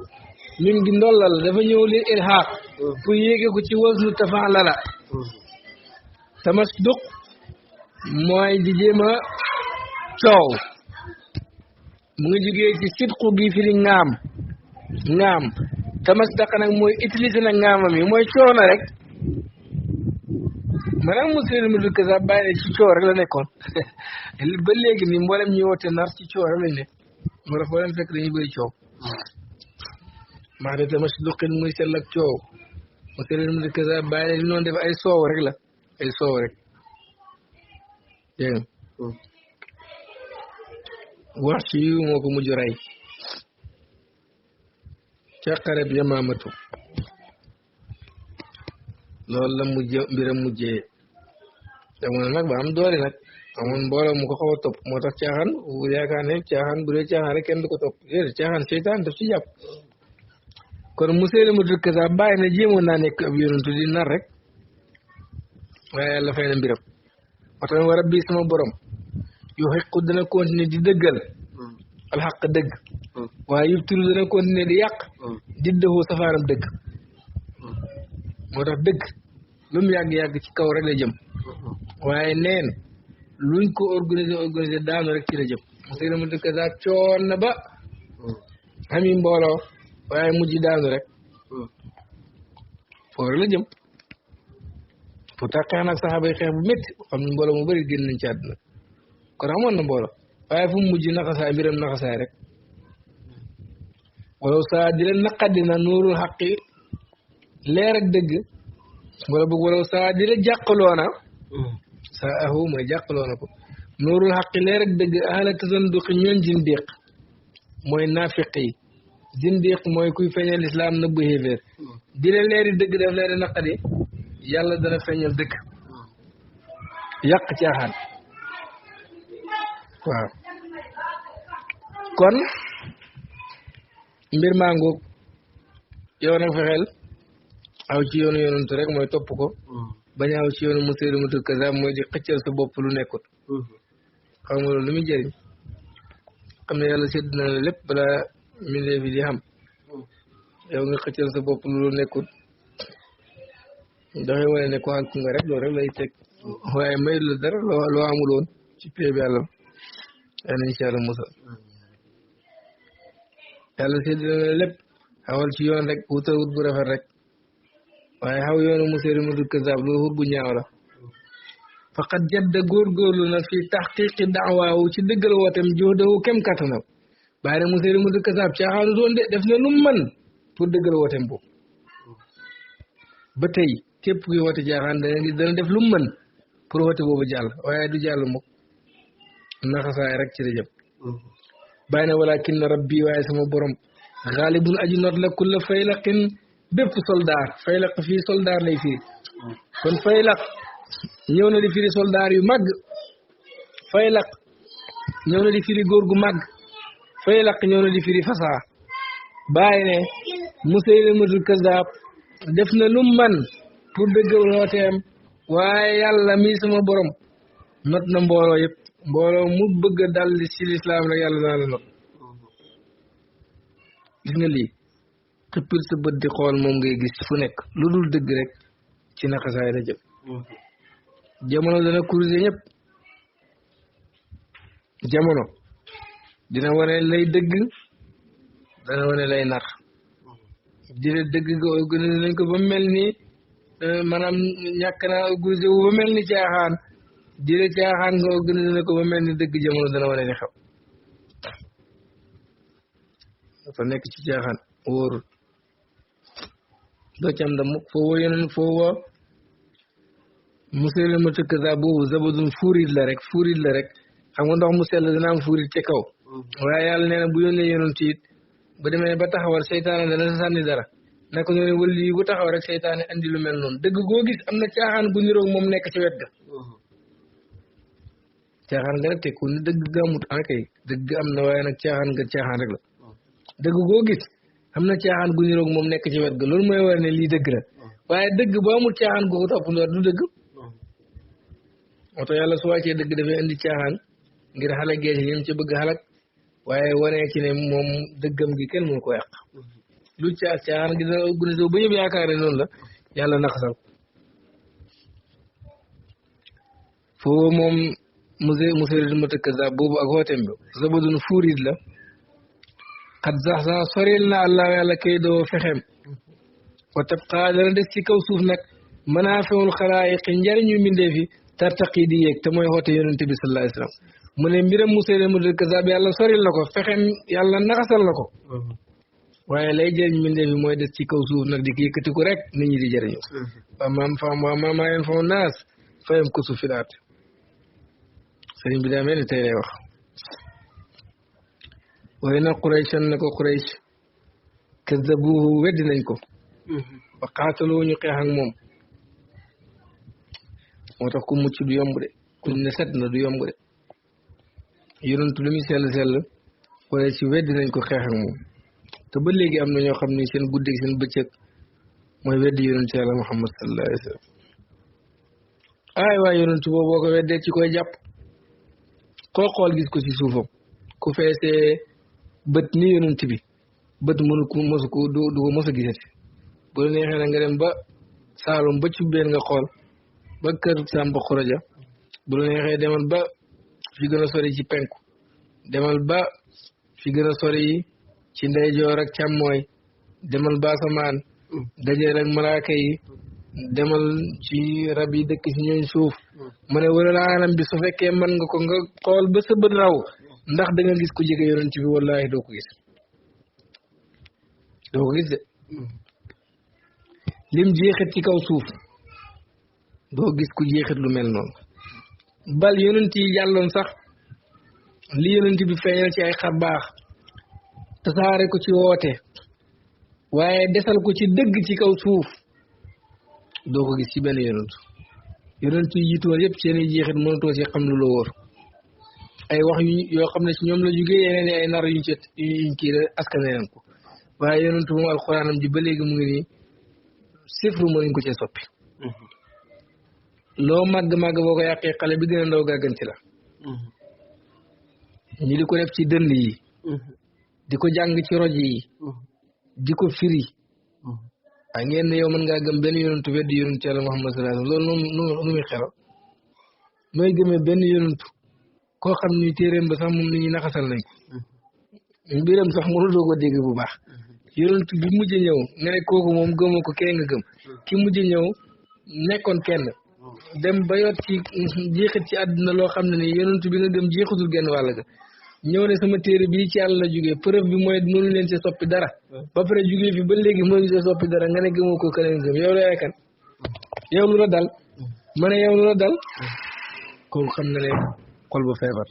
mim gi ndollal la dafa ñëw li ilhaq pour yéege ko ci wasnu tafan lala tamasduq mooy di jéem a coow mu ngi jógee ci sidqu gi firi ngaam tamasdaqa nag mooy utiliser na ngaamam yi mooy coow na rek maanaam Musaylimatul Kazaab bàyyi ci coow rek la nekkoon ba léegi nii mboolem ñi woote nar ci coow rek lañ ne moo tax boo leen fekk dañuy bëri coow maa de tamit luqin muy sell ak coow Musaylimatul Kazaab bàyyi li noonu def ay soow rek la ay soow rek dégg nga wax ci yu moo ko mujj rey ca xareb Yamaamatu loolu la mbiram mujjee jamono nag ba am doole nag amoon mbooloo mu ko xaw a topp moo tax caaxaan yaakaar ne caaxaan bu dee caaxaan rek kenn du ko topp déedéet caaxaan seytaan daf ci jàpp kon Musaylimatul Kazaab bàyyi na jéemoon naa nekk ab yonentu di nar rek waaye yàlla fay na mbiram waxtaan wa rabbi sama borom yu xiqu dana continuer di dëggal alxaq dëgg waaye yubtilu dana continuer di yàq diddahu safaanam dëgg moo tax dëgg lu mu yàgg-yàgg ci kaw rek la jëm waaye neen luñ ko organisé daanu rek ci la jëm Musaylimatul Kazaab coon na ba xami mbooloo waaye mujj daanu rek foofu rek la jëm pourtant xeex nag saxaaba yi xeex bu métti xam ne mbooloo mu bëri génn nañ ci àdduna kon amoon na mbooloo waaye fu mu mujj naxasaay mbiram naxasaay rek walaw saa di la naqadi na nuurul xaqi leer ak dëgg wala boog walaw saa di la jàqaloona saa ahu mooy jàqaloona ko nuurul xaqi leer ak dëgg ahla tasanduqi ñoon zindiq mooy naafiq yi zindiq mooy kuy feeñal islam nëbbu xéeféer di la leeri dëgg daf leeri naqadi yàlla dana feeñal dëgg yàq caaxaan waaw kon mbir maa ngoog yow nag fexeel aw ci yoonu yonantu rek mooy topp ko bañ aw ci yoonu Musaylimatul Kazaab mooy di xëccal sa bopp lu nekkut xam nga loolu lu muy jëriñ xam ne yàlla sédd na la lépp balaa mbindeef yi di xam yow nga xëccal sa bopp lu nekkut dafay wane ne ko àgg nga rek loolu rek lay teg waaye mayul la dara loo amul woon ci pee bi yàlla yàlla incha allah musal yàlla sédd na la lépp xawal ci yoon rek wutal wut bu rafet rek waaye xaw yoonu Musaylimatul Kazaab loolu wut bu ñaaw la faqat jadda góorgóorlu na fi taxqiqi daawaawu ci dëggal wootem juhdahu kem kattanam bàyyi na Musaylimatul Kazaab caaxaanu doon de def na lu mën pour dëggal wootem boobu ba tey képp kuy woote caaxaan dana def lu mën pour woote boobu jàll waaye du jàll mukk naxasaay rek ci la jëm bàyyi na walakin rabbi waaye sama borom xaalibun aji not la kulla faylaqin bépp soldaar faylaq fii soldaar lay firi kon faylaq ñëw na di firi soldaar yu màgg faylaq ñëw na di firi góor gu màgg faylaq ñëw na di firi fasaa bàyyi ne Musaylimatul Kazaab def na lu man pour dëggal wooteem waaye yàlla mi sama borom not na mbooloo yëpp mbooloo mu bëgg a dal ci lislaam rek yàlla naa la not gis nga lii xëppil sa bët di xool moom ngay gis fu nekk lu dul dëgg rek ci naxasaay la jëm jamono dana corrigé ñëpp jamono dina wane lay dëgg dana wane lay nar dina dëgg nga organisé nañ ko ba mel ni maanaam ñàkk naa organisé wu ba mel ni caaxaan dina caaxaan nga organisé na ko ba mel ni dëgg jamono dana wane ni xew dafa nekk ci caaxaan wóorul doo ci am da mukk foo yeneen foo Musaylimatul Kazaab boobu zabadun fuurit la rek xam nga ndox mu sell dana am fuurit ca kaw waaye yàlla nee na bu yónnee yonent it bu demee ba taxawal seytaane dana sa sànni dara naka noonu wëli yi bu taxaw rek seytaane andi lu mel noonu dëgg goo gis am na caaxaan gu niroog moom nekk ci wet ga caaxaan nga nag tekku ni dëgg ga amut akay dëgg am na waaye nag caaxaan rek la dëgg goo gis am na caaxaan gu niroog moom nekk ci wet ga loolu mooy war ne lii dëgg la waaye dëgg boo amul caaxaan gu ko topp du dëgg moo tax yàlla su wàccee dëgg dafay indi caaxaan ngir xale geesi ñim ci bëgg xalak waaye wanee ci ne moom dëggam gi kenn mënu ko yàq lu caaxaan gi dina organisé ba ñëpp yaakaar ne noonu la yàlla naxasal foo moom Musaylimatul Kazaab boobu ak wooteem bi zabadun fuurit la xat sax sax soril na allah yàlla kay doo fexeem wa tabqaa dana des ci kaw suuf nag manaafiul xalaayiq njariñu mbindee fi tartaqi di yéeg te mooy xoote yonente bi sallallahu alayhi wasallam mu ne mbiram Musaylimatul Kazzab yàlla soril na ko fexem yàlla naxasal na ko waaye lay jëriñ mbindee fi mooy des ci kaw suuf nag di ko yëkkatiku rek nit ñi di jëriñu waa maa yeen faw naas fayam ko su filaat sëriñ bi daa mel ni tey lay wax waaye nag Qurayshan na ko Quraysh kazzabuhu weddi nañ ko wa qaataloo ñu xeex ak moom moo tax ku mucc du yomb de ku ne set na du yomb de yonent lu muy sell sell Quraysh weddi nañ ko xeex ak moom te ba léegi am na ñoo xam ni seen guddeeg seen bëccëg mooy weddi yonent yàlla Muhammad sallallahu alayhi wa sallam ay waay yonent boobu boo ko weddee ci koy jàpp koo xool gis ko ci suufam ku feesee bët ni yonent bi bët mënu ko mosu ko du ko mos a gisati bu la neexee na nga dem ba Saalum ba cubbeen nga xool ba kër Samba Xuraja bu la neexee demal ba fi gën a sori ci penku demal ba fi gën a sori ci ndeyjoor ak càmmooy demal ba asamaan dajeel ak malaaka yi demal ci rab yi dëkk ci ñooñ suuf ma ne wala laalam bi su fekkee mën nga ko nga xool ba sa bët raw ndax da nga gis ku jege yonent bi wallahi doo ko gis de lim jeexit ci kaw suuf doo gis ku jeexit lu mel noonu bal yonent yi jàlloon sax li yonent bi feeñal ci ay xar baax tasaare ko ci woote waaye desal ko ci dëgg ci kaw suuf doo ko gis ci benn yonent yi jiitoon yëpp seen i jeexit mënatoo ci xam lu la wóor ay wax yoo xam ne ci ñoom la jugee yeneen ay nar yuñ kii askan leen ko waaye yonent moom alxuraanam ji ba léegi mu ngi nii sifru mënuñ ko cee soppi loo màgg-màgg boo ko yàqee xale bi gën a ndaw gàgganti la ñi di ko def ci dënd yi di ko jàng ci roj yi di ko firi waaye ngeen ne yow mën ngaa gëm benn yonentu weddi yonentu yàlla Muhammad sallallahu alayhi wasallam loolu nu muy xelal nooy gëmee benn yonentu koo xam ni téeréem ba sax moom nit ñi naxasal nañ ko mbiram sax mënuloo ko dégg bu baax yonentu bi mujj ñëw nga ne kooku moom gëmoo ko kee nga gëm ki mujj ñëw nekkoon kenn dem ba yot ci jeexit ci àdduna loo xam ne ni yonentu bi nga gëm jeexitul genn wàll ga ñëw ne sama téere bii ci yàlla la jógee preuve bi mooy mënu leen see soppi dara ba pare jógee fi ba léegi mënu see soppi dara nga ne gëmoo ko keneen gëm yow la yaakaar yow lu la dal ma ne yow lu la dal kooku xam na ne xol ba feebar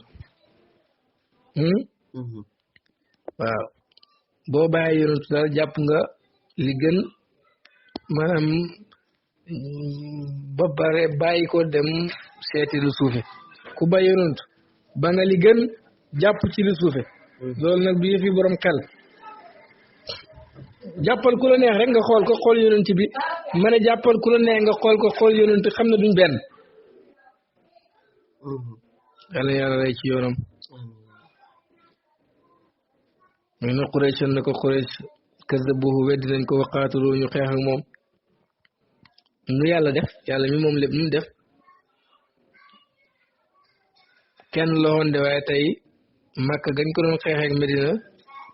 waaw boo bàyyi yonentu daal jàpp nga li gën maanaam ba pare bàyyi ko dem seeti lu suufe ku bàyyi yonentu ba nga li gën jàpp ci lu suufe loolu nag du yëfi borom xel jàppal ku la neex rek nga xool ko xool yonent bi ma ne jàppal ku la neex nga xool ko xool yonent xam ne duñ benn yàlla yàlla lay ci yoonam muy na Quraysh na ko Quraysh kazzabuhu weddi nañ ko waqaatuloo ñu xeex ak moom nu yàlla def yàlla mi moom lépp nu def kenn loxoon de waaye tey Makka gañ ko doon xeexee ak Medina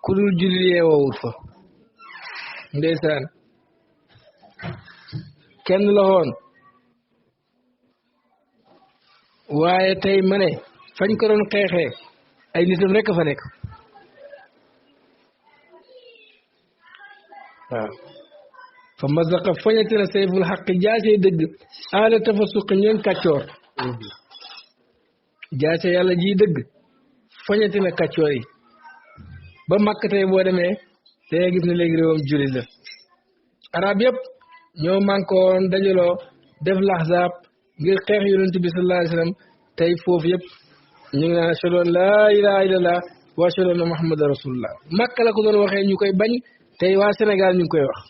ku dul julli yeewoowut fa ndeysaan kenn loxoon waaye tey ma ne fañ ko doon xeexee ay nitam rek fa nekk waaw fa mazaqa fañati na sayful xaq jaasee dëgg ala tafasuq ñoon kàccoor jaase yàlla ji dëgg fañati na kàccoor yi ba màkk tey boo demee te gis na léegi réewam jullit la arab yëpp ñoo mànkoon dajaloo def laxzaab ngir xeex yonent bi sallallahu alayhi wasallam tey foofu yëpp ñu ngi naan ashhadu an laa ilaaha illallah wa ashhadu anna muhammadan rasulullah màkk la ko doon waxee ñu koy bañ tey waa Sénégal ñu ngi koy wax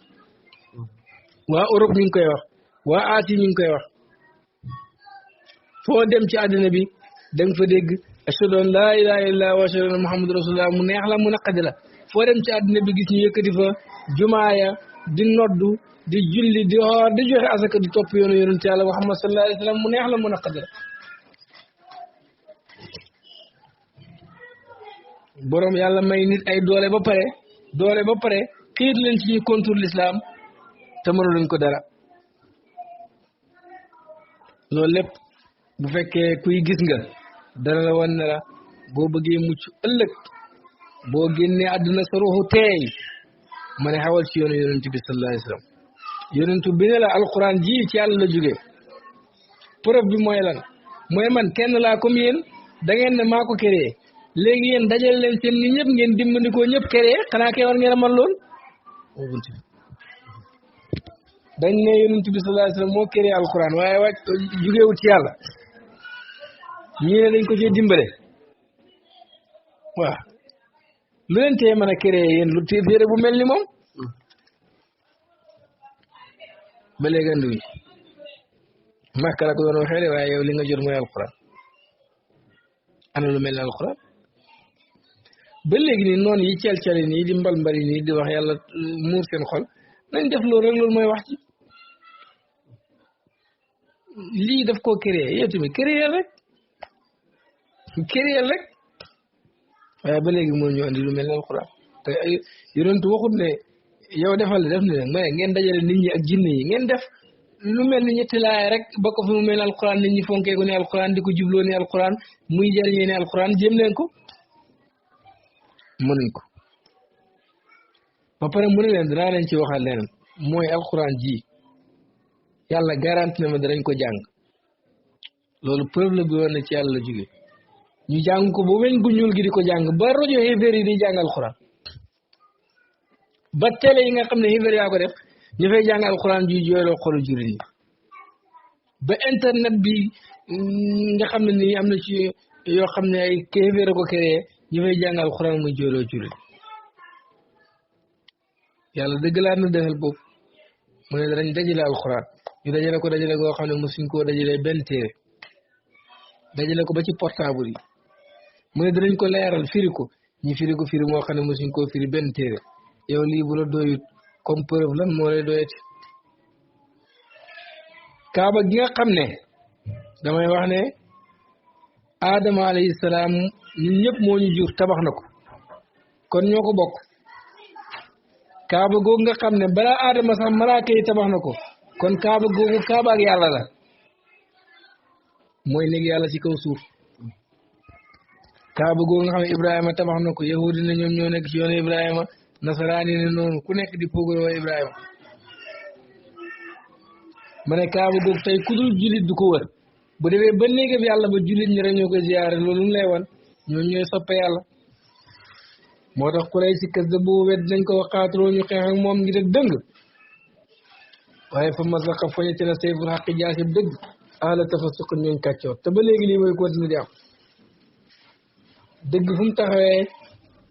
waa Europe ñu ngi koy wax waa Asie ñu ngi koy wax foo dem ci àddina bi da nga fa dégg ashhadu an laa ilaaha illallah wa ashhadu anna muhammadan rasulullah mu neex la mu naqadi la foo dem ci àddina bi gis ñu yëkkati fa jumaaya di noddu di julli di xoor di joxe asaka di topp yoonu yonent Yàlla Muhammad sallallahu alayhi wa sallam mu neex la mu naqadi la borom yàlla may nit ay doole ba pare xiit leen ci ñuy contour l'islam te mënu luñ ko dara loolu lépp bu fekkee kuy gis nga dana la wan ne la boo bëggee mucc ëllëg boo génnee àdduna sa ruuxu teey ma ne xawal ci yoonu yonent bi sallallahu alayhi wa sallam yonentu bi ne la alquran ji ci yàlla la jóge preuve bi mooy lan mooy man kenn laa comme yéen da ngeen ne maa ko créé léegi yéen dajale leen seen nit ñëpp ngeen dimbandikoo ñëpp créé xanaa kay war ngeen a man lool dañ ne yonent bi sallallahu alayhi wa sallam moo créé alquran waaye wàcc jógewut ci yàlla ñii ne dañ ko cee dimbale waaw lu leen tee mën a créé yéen lu téere bu mel ni moom ba léegi anduñ Makka la ko doon waxee de waaye yow li nga jot mooy alquran ana lu mel ni alquran ba léegi nii noonu yi cel-celi nii di mbal-mbali nii di wax yàlla muur seen xol nañ def loolu rek loolu mooy wax ci lii daf koo créé yow tamit créé rek waaye ba léegi moo ñu andi lu mel ni alquran te yonentu waxut ne yow defal def ne nag mais ngeen dajale nit ñi ak jinne yi ngeen def lu mel ni ñetti laay rek ba ko fi mu mel ni alquran nit ñi fonkee ko ni alquran di ko jubloo ni alquran muy jëriñee ni alquran jéem leen ko mënuñ ko ba pare mu ne leen danaa leen ci waxal leneen mooy alquran ji yàlla garanti na ma danañ ko jàng loolu preuve la bi woon na ci yàlla la jóge ñu jàng ko ba weñ gu ñuul gi di ko jàng ba rajo xéeféer yi di jàng alquran ba télé yi nga xam ne xéeféer yaa ko def ñu fay jàng alquran ji jooyloo xolu jullit yi ba internet bi nga xam ne nii am na ci yoo xam ne ay xéeféer a ko créé ñu fay jàng alquran muy jooyloo jullit yàlla dëggalaat na defal boobu mu ne danañ dajale alquran ñu dajale ko dajale goo xam ne mosuñ koo dajale benn téere dajale ko ba ci portable yi mu ne danañ ko leeral firi ko ñu firi ko firi moo xam ne mosuñ koo firi benn téere yow lii bu la doyut comme preuve lan moo lay doyati kaaba gi nga xam ne damay wax ne Adama alayhi salaam ñun ñëpp moo ñu jur tabax na ko kon ñoo ko bokk kaaba googu nga xam ne balaa Adama sax malaaka yi tabax na ko kon kaaba googu kaaba ak yàlla la mooy néeg yàlla ci kaw suuf kaaba googu nga xam ne Ibrahima tabax na ko yahudi ne ñoom ñoo nekk ci yoonu Ibrahima nasaraani ne noonu ku nekk di pogoroo Ibrahima ma ne kaaba googu tey ku dul jullit du ko wër bu demee ba néegam yàlla ba jullit ñi rek ñoo ko ziyaare loolu mu lay wan ñooñu ñooy soppe yàlla moo tax ku lay si kës da boobu wet dañ ko waxaaturoo ñu xeex ak moom ngir ak dëng waaye fa masaqa foñete na sayful xaqi jaasib dëgg ala tafasuq ñooñ kàccoor te ba léegi lii mooy continuer di am dëgg fu mu taxawee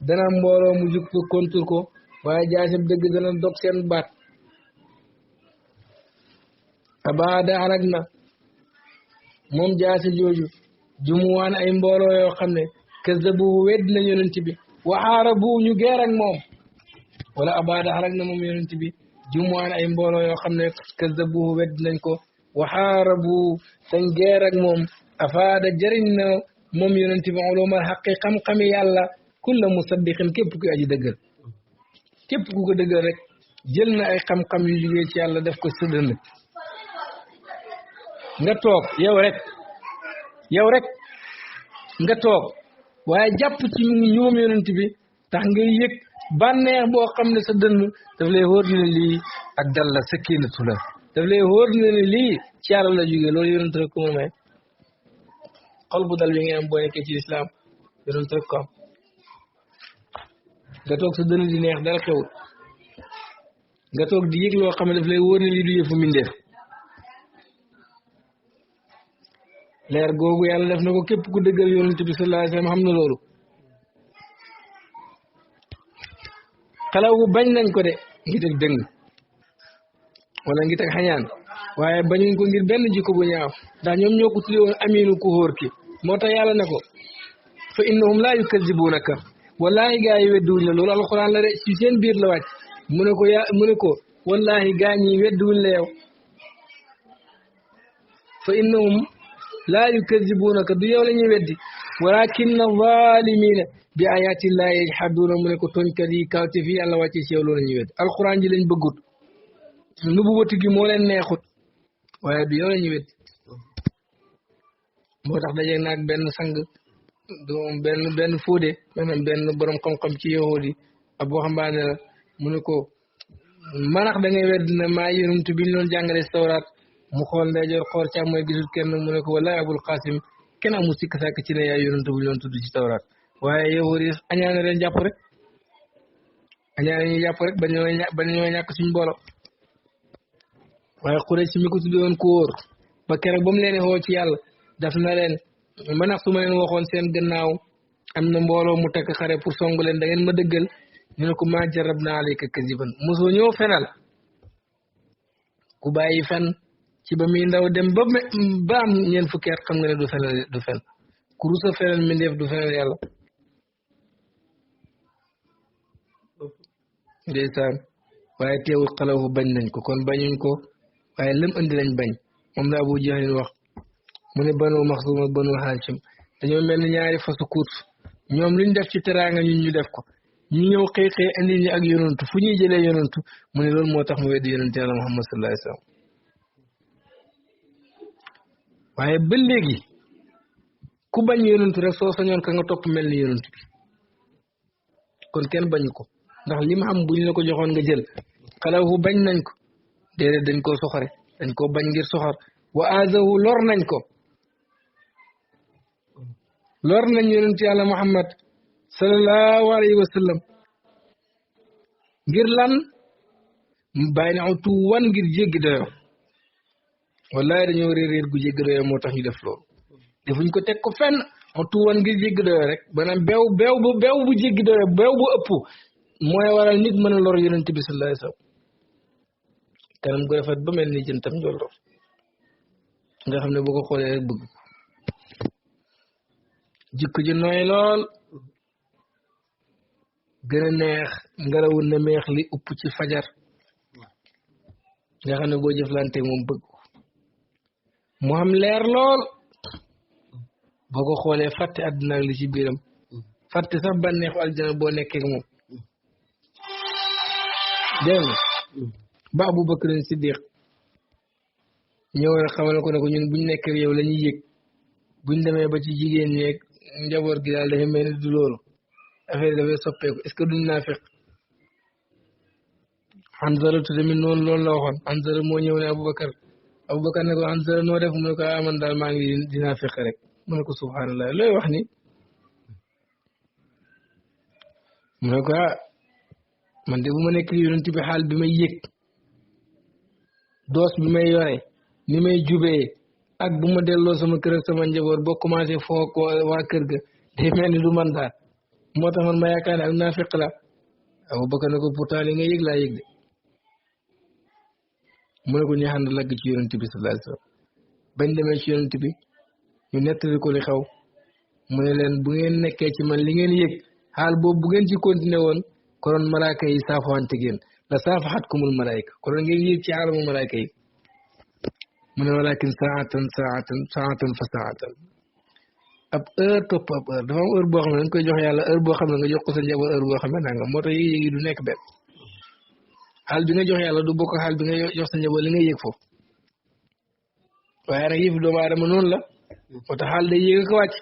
dana mbooloo mu jug ko kontur ko waaye jaasib dëgg dana dog seen baat abaada alag na moom jaasi jooju jumuwaan ay mbooloo yoo xam ne kazzabu wedd na yonent bi waxaarabu ñu geer ak moom wala abaada alag na moom yonent bi jumuwaan ay mbooloo yoo xam ne kazzabu wedd nañ ko waxaarabu tañ geer ak moom afaada jëriñ na moom yonent bi ulumul xaqi xam-xami yàlla kulla musaddiqin képp ku aji dëggal képp ku ko dëggal rek jël na ay xam-xam yu jugee ci yàlla def ko sa dënd nga toog yow rek nga toog waaye jàpp ci ñoom yonent bi tax ngay yëg bànneex boo xam ne sa dënn daf lay wóor ne lii ak dal la sakinatu la daf lay wóor ne lii ci yàlla la jógee loolu yonent rek ko mu may xol bu dal bi nga am boo nekkee ci lislaam yonent rek ko am nga toog sa dënn di neex dara xewul nga toog di yëg loo xam ne daf lay wóor ne lii du yëfu mindeef leer googu yàlla def na ko képp ku dëggal yonent bi sallallahu alayhi wasallam xam na loolu xalaw bu bañ nañ ko de ngi teg dëng wala ngi teg xañaan waaye bañuñ ko ngir benn jikko bu ñaaw ndax ñoom ñoo ko tudde woon aminu ku hóor ki moo tax yàlla ne ko fa innahum laa yukazibunaka wallahi gaa yi wedduwuñ la loolu alxuraan la de ci seen biir la wàcc mu ne ko wallahi gaa ñi wedduwuñ la yow fa innahum laa yukazibunaka du yow la ñuy weddi walakinna zalimina bi ayatillahi yajhaduna mu ne ko tooñkat yi kawte fii yàlla wàcce ci yow loolu la ñuy weddi alxuraan ji lañ bëggut nubuwatu gi moo leen neexut waaye du yow la ñuy weddi moo tax daje naag benn sang benn fóode maanaam benn borom xam-xam ci yahudi ab waxambaane la mu ne ko manax da ngay wedd na maa yonent bi ñu doon jàngale si tawraat mu xool ndeyjoor xool càmm mooy gisul kenn mu ne ko wallahi abul qasim kenn amul sikk sàkk ci ne yaay yonent bu ñu doon tudd ci tawraat waaye yahudi añaane leen jàpp rek añaane ñu jàpp rek bañ ñoo ñàkk suñ mbooloo waaye Quraysh si mi ko tudde woon ku wóor ba keroog ba mu leen xoo ci yàlla daf na leen manax su ma leen waxoon seen gannaaw am na mbooloo mu takk xare pour song leen da ngeen ma dëggal ñu ne ko maa jarab naa alayka kasiban mosoo ñëw fenal ku bàyyi fen ci ba muy ndaw dem ba am ñeent fukki at xam nga ne du fen ku rusa fenal mindeef du fenal yàlla ndeysaan waaye teewul xalawu bañ nañ ko kon bañuñ ko waaye lëm andi lañ bañ moom la Abu Jahl wax mu ne banu Maxsum ak banu Hashim dañoo mel ni ñaari fasu course ñoom luñ def ci teraanga ñun ñu def ko ñu ñëw xëy andi ñu ak yonantu fu ñuy jëlee yonantu mu ne loolu moo tax mu weddi yonante yàlla Muhammad sallallahu alayhi wasallam waaye ba léegi ku bañ yonantu rek soo sañoon ka nga topp mel ni yonantu bi kon kenn bañu ko ndax li ma xam buñ la ko joxoon nga jël xalawu bañ nañ ko déedéet dañ koo soxore dañ koo bañ ngir soxor wa azahu lor nañ ko lor nañ yonent yàlla Muhammad sallallahu alayhi wa sallam ngir lan bàyyi na tu wan ngir jéggi doyo wallahi dañoo réer gu jéggi doyo moo tax ñu def loolu defuñ ko teg ko fenn tu wan ngir jéggi doyo rek maanaam beew bu jéggi doyo beew bu ëpp mooy waral nit mën a lor yonent bi sallallahu alayhi wa sallam kanam gu rafet ba mel ni jëntam njolloor nga xam ne boo ko xoolee rek bëgg jikko ji nooy lool gën a neex ngelawu na meex li upp ci fajar nga xam ne boo jëflante moom bëgg mu am leer lool boo ko xoolee fàtte àdduna ak li ci biiram fàtte sax bànneexu aljana boo nekkee ak moom dégg nga ba Abu Bakr Siddiq ñëw na xamal ko ne ko ñun buñ nekk yow la ñuy yëg buñ demee ba ci jigéen ñeeg njaboot gi daal dafa mel ni du loolu affaire dafay soppeeku est-ce que duñ naafiq Hanzala tamit noonu loolu la waxoon Hanzala moo ñëw ne Aboubacar ne ko Hanzala noo def mu ne ko man daal maa ngi di naafiq rek mu ne ko subhanallah looy wax ni mu ne ko man de bu ma nekk yonent bi xaal bi may yëg doos bi may yore ni may jubee ak bu ma delloo sama kër ak sama njaboot boo commencé foo ko waa kër ga day mel ni du man daal moo tax man ma yaakaar ne ak naafiq la Abubakar ne ko pourtant li nga yëg laa yëg de mu ne ko ñu ànd lagg ci yonent bi sallallahu alayhi wasallam bañ demee ci yonent bi ñu nettali ko li xaw mu ne leen bu ngeen nekkee ci man li ngeen yëg xaal boobu bu ngeen ci continué woon konoon malaaka yi saafawante ngeen la saafaxatkumul malaayika konoon ngeen yëg ci aalamu malaayika yi mu ne walakin saatan fa saatan ab heure topp ab heure dafa am heure boo xam ne dañ koy jox yàlla heure boo xam ne nga jox ko sa njaboot heure boo xam ne nanga moo tax yéegi du nekk benn xaal bi nga jox yàlla du bokk xaal bi nga jox sa njaboot li nga yëg foofu waaye nag yëf doomu aadama noonu la moo tax xaal day yéeg ko wàcc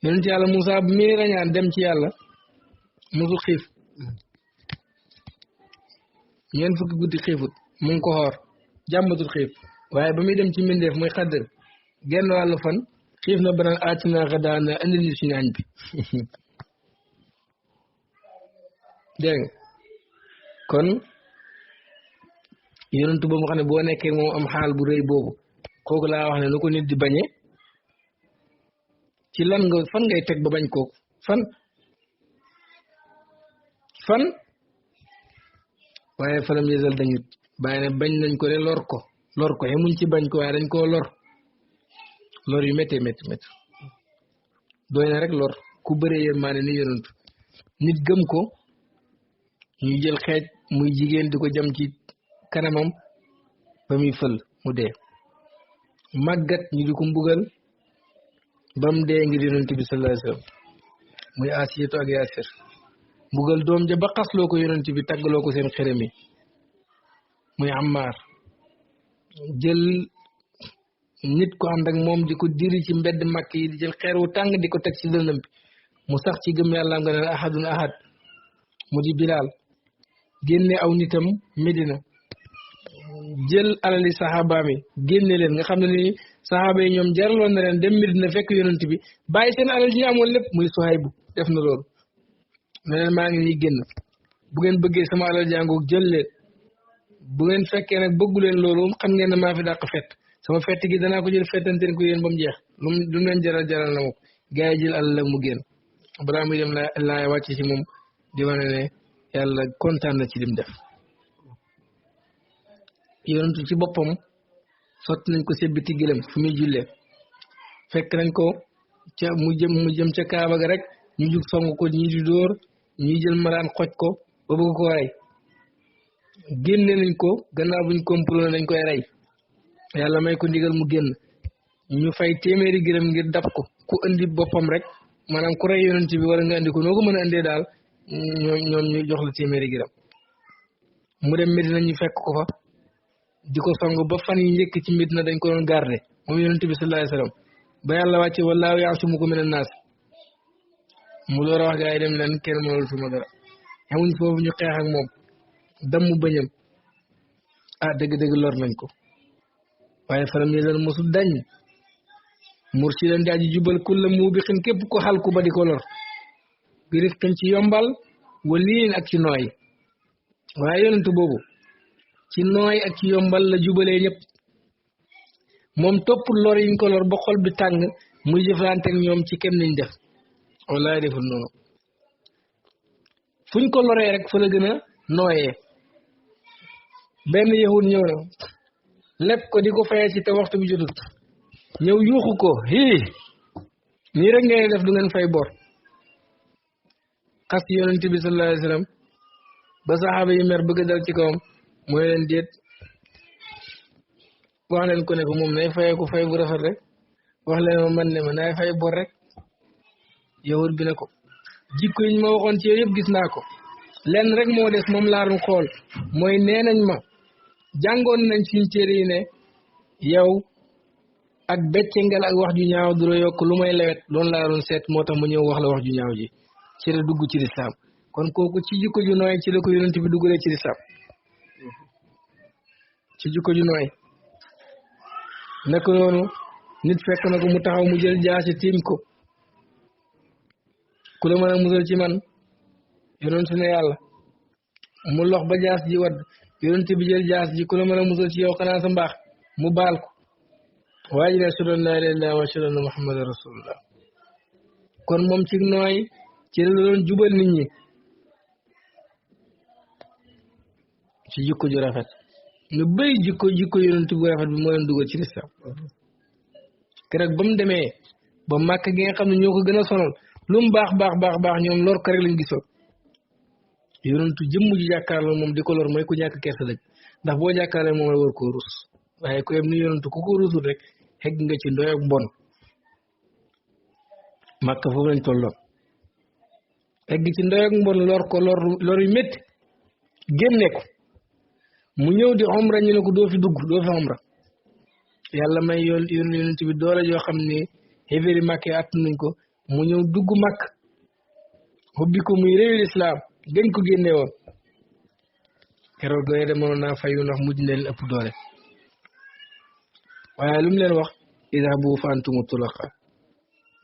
yonent yàlla Moussa bu muy rañaan dem ci yàlla musul xiif ñeent fukki guddi xiifut mu ngi ko xoor jàmbatul xiif waaye ba muy dem ci mbindeef muy xaddar genn wàllu fan xiif na banaan aatinaa xadaana andil ñu suñu añ bi dégg nga kon yonentu ba mu xam ne boo nekkee moom am xaal bu rëy boobu kooku laa wax ne nu ko nit di bañee ci lan nga fan ngay teg ba bañ kooku fan waaye falam yësal dañut bàyyi ne bañ nañ ko de lor ko yemuñ ci bañ ko waaye dañ koo lor yu méttee métti doy na rek lor ku bëree yërmaane ni yonentu nit gëm ko ñu jël xeej muy jigéen di ko jam ci kanamam ba muy fël mu dee màggat ñu di ko mbugal ba mu dee ngir yonent bi sallallahu alayhi wasallam muy Asiyatu ak Yaasir mbugal doom ja ba xasloo ko yonent bi tàggaloo ko seen xërëm yi muy Ammaar jël nit ko ànd ak moom di ko diri ci mbedd màkk yi di jël xeer wu tàng di ko teg ci dënnam bi mu sax ci gëm yàlla nga ne ahadun ahad mu di Bilaal génne aw nitam Medina jël alali saxaabaam yi génne leen nga xam ne ni saxaaba yi ñoom jaraloon na leen dem Medina fekk yonent bi bàyyi seen alal ji ñu amoon lépp muy Suhaybu def na loolu ne leen maa ngi nii génn bu ngeen bëggee sama alal jàngoog jël leen bu ngeen fekkee nag bëggu leen loolu xam ngeen ne maa fi dàq fett sama fett gi danaa ko jël fettanteen ko yéen ba mu jeex lu mu leen jaral jaral na ma ko gars yi jël alal mu génn balaa muy dem laay wàcc ci moom di wane ne yàlla kontaan na ci lim def yonentu ci boppam sotti nañ ko sebbiti gëlëm fu muy jullee fekk nañ ko ca mu jëm ca Kaaba ga rek ñu jug song ko ñii di dóor ñuy jël maraan xoj ko ba bëgg ko rey génne nañ ko gannaaw buñ complot nañ koy rey yàlla may ko ndigal mu génn ñu fay téeméeri gëlëm ngir dab ko ku indi boppam rek maanaam ku rey yonent bi wala nga indi ko noo ko mën a indee daal ñoom ñu jox la téeméeri gëlëm mu dem Medina ñu fekk ko fa di ko song ba fan yi njëkk ci Medina dañ ko doon garder moom yonent bi sallallahu alayhi wasallam ba yàlla wàcce wallaahu ya'simuka mina naas mu door a wax gaa yi dem leen kenn mënul fi ma dara xamuñ foofu ñu xeex ak moom damm bañam dëgg-dëgg lor nañ ko waaye faram yezal mosu dañ mursidan di aji jubal kulla mubiqin képp ko xalku ba di ko lor bi rifqin ci yombal waliin ak ci nooy waaye yonentu boobu ci nooy ak ci yombal la jubalee ñëpp moom topp lor yiñ ko lor ba xol bi tàng muy jëflante ak ñoom ci kem niñ def wallaay deful noonu fuñ ko loree rek fa la gën a nooyee benn yahud ñëw na lépp ko di ko fayee ci te waxtu bi jotut ñëw yuuxu ko nii rek ngeen def du ngeen fay bor xas yonent bi sallallahu alayhi wasallam ba saxaaba yi mer bëgg dal ci kawam mooy leen déet wax leen ko ne ko moom nay fayee ko fay bu rafet rek wax leen ma man ne ma nay fay bor rek yahud bi ne ko jikko yi ñu ma waxoon ci yow yëpp gis naa ko lenn rek moo des moom laa doon xool mooy nee nañ ma jàngoon nañ suñ téere yi ne yow ak beccengal ak wax ju ñaaw du la yokk lu may lewet loolu laa doon seet moo tax ma ñëw wax la wax ju ñaaw ji ci la dugg ci lislaam kon kooku ci jikko ju nooy ci la ko yonent bi duggalee ci lislaam ci jikko ju nooy naka noonu nit fekk na ko mu taxaw mu jël jaasi tiim ko ku la mën a musal ci man yonent ne yàlla mu lox ba jaas ji wadd yonent bi jël jaas ji ku la mën a musal ci yow xanaa sa mbaax mu baal ko waa ji ne ashhadu an laa ilaaha illallaah wa ashhadu anna muhammadan rasulullah kon moom ci nooy ci la doon jubal nit ñi ci jikko ju rafet ñu bëri jikko yonent bu rafet bi moo leen dugal ci lislaam keroog ba mu demee ba màkk gi nga xam ne ñoo ko gën a sonal lu mu baax ñoom lor ko rek lañ gisoon yonentu jëmm ji jàkkaarloo moom di ko lor mooy ku ñàkk kersa dëgg ndax boo jàkkaarloo moom la war koo rus waaye ku yem ni yonentu ku ko rusul rek xegg nga ci ndoy ak mbon màkk foofu lañ tolloon xegg ci ndoy ak mbon lor ko lor yu métti génne ko mu ñëw di omra ñu ne ko doo fi dugg doo fi omra yàlla may yonent bi doole joo xam ne xéeféeri màkk yi àtt nañ ko mu ñëw dugg màkk xubbi ko muy réewu lislaam dañ ko génne woon keroog doye de mënoon naa fayu ndax mujj na leen ëpp doole waaye lu mu leen wax idhabu fa antumu tulaqa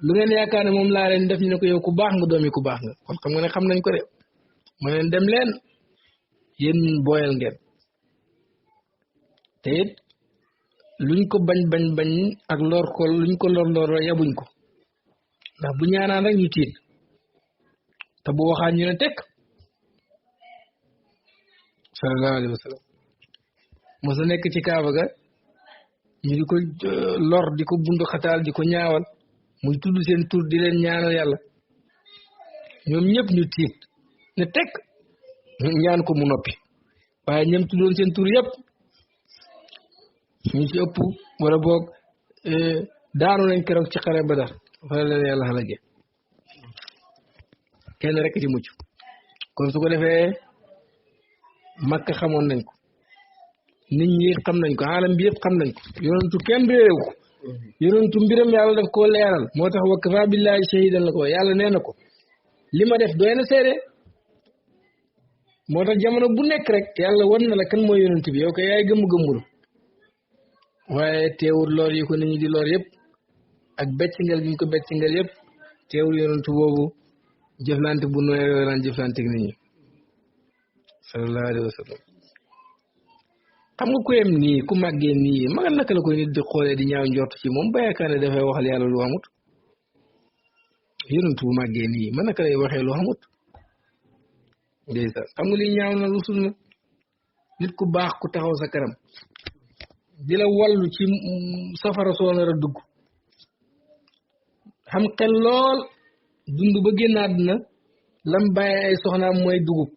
lu ngeen yaakaar ne moom laa leen def ñu ne ko yow ku baax nga doomi ku baax nga kon xam nga ne xam nañ ko de ma leen dem leen yéen booyal ngeen te it luñ ko bañ ak lor ko luñ ko lor yabuñ ko ndax bu ñaanaan rek ñu tiit te bu waxaan ñu ne tekk sallallahu alayhi wa sallam mos a nekk ci kaaba ga ñu di ko lor di ko bundu xataal di ko ñaawal muy tudd seen tur di leen ñaanal yàlla ñoom ñëpp ñu tiit ne tekk ñaan ko mu noppi waaye ñoom tuddoon seen tur yëpp ñu ci ëpp wala boog daanu nañ keroog ci xare Badar fa leen yàlla xalage kenn rek ci mucc kon su ko defee Makka xamoon nañ ko nit ñi xam nañ ko alam bi yëpp xam nañ ko yonentu kenn réeréw ko yonentu mbiram yàlla daf koo leeral moo tax wa kafa billahi shahidan la ko yàlla nee na ko li ma def doy na seede moo tax jamono bu nekk rek yàlla wan na la kan mooy yonent bi yow ko yaay gëmm-gëmmul waaye teewul lor yi ko nit ñi di lor yëpp ak beccingal gi ñu ko beccingal yëpp teewul yonentu boobu jëflante bu nooy yooyu daan jëflante ak nit ñi sallallahu alayhi wa sallam xam nga ku yem nii ku màggee nii ma nga naka la koy nit di xoolee di ñaaw njort ci moom ba yaakaar ne dafay waxal yàlla lu amut yonentu bu màggee nii ma naka lay waxee lu amut ndeysaan xam nga li ñaaw na rusul na nit ku baax ku taxaw sa kanam di la wallu ci safara soo nar a dugg xam xel lool dund ba génn àdduna lam bàyyi ay soxnaam mooy dugub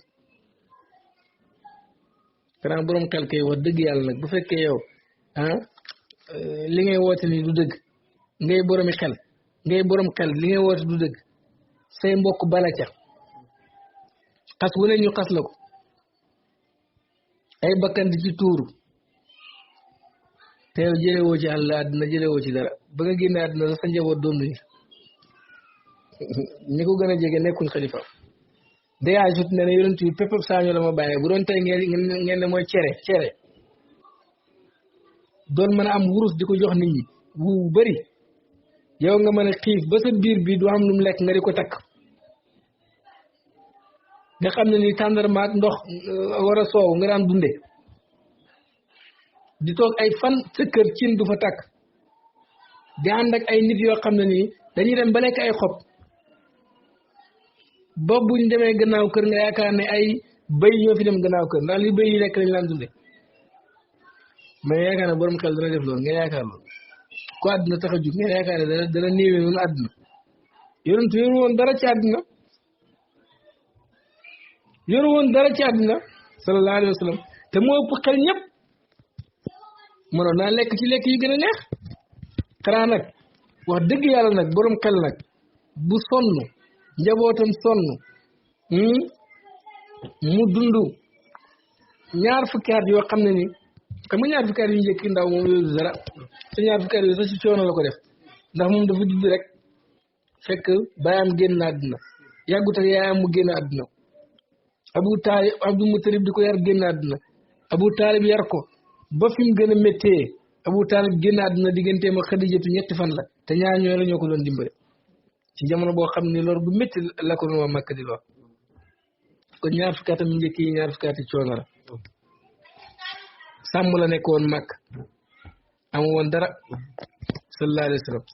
xanaa borom xel kay wax dëgg yàlla nag bu fekkee yow li ngay woote ni du dëgg ngay boromi xel ngay borom xel li ngay woote du dëgg say mbokk bala ca xas wu ne ñu xas la ko ay bakkan di ci tuuru te yow jëlewoo ci àll àdduna jëlewoo ci dara ba nga génne àdduna sax sa njaboot doon nañu ñi ko gën a jege nekkuñ xalifa dayaa jot ne ne yonent bi pépp saaño la ma bàyyee bu doon tey ngeen ne mooy cere doon mën a am wurus di ko jox nit ñi wu bëri yow nga mën a xiif ba sa biir bi du am lu mu lekk nga di ko takk nga xam ne ni tàndarma ak ndox war a soow nga daan dunde di toog ay fan sa kër cin du fa takk di ànd ak ay nit yoo xam ne nii dañuy dem ba lekk ay xob ba buñ demee gannaaw kër nga yaakaar ne ay bëy ñoo fi dem gannaaw kër ndax li bëy yi lekk lañ laan dunde mais yaakaar ne borom xel dana def loolu nga yaakaar loolu ku àdduna tax a jug nga yaakaar ne dana néewee noonu àdduna yonentu yoru woon dara ci àdduna yoru woon dara ci àdduna sallallahu alayhi wa sallam te moo ëpp xel ñëpp mënoon naa lekk ci lekk yu gën a neex xanaa nag wax dëgg yàlla nag borom xel nag bu sonn njabootam sonn mu dund ñaar fukki at yoo xam ne ni xam nga ñaar fukki at yu njëkk ndaw moom yooyu dara te ñaar fukki at yooyu sax ci coono la ko def ndax moom dafa judd rek fekk baayam génn àdduna yàggut ak yaayam mu génn àdduna Abu Taalib Abdul Mutalib di ko yar génn àdduna Abu Taalib yar ko ba fi mu gën a méttee Abu Taalib génn àdduna digganteem ak Xadijatu ñetti fan la te ñaar ñooy la ñoo ko doon dimbale ci jamono boo xam ne lor bu métti la ko doon Makka di lor kon ñaar fukki atam njëkk yi ñaar fukki ati coono la sàmm la nekkoon Makka amu woon dara sallallahu alayhi wa sallam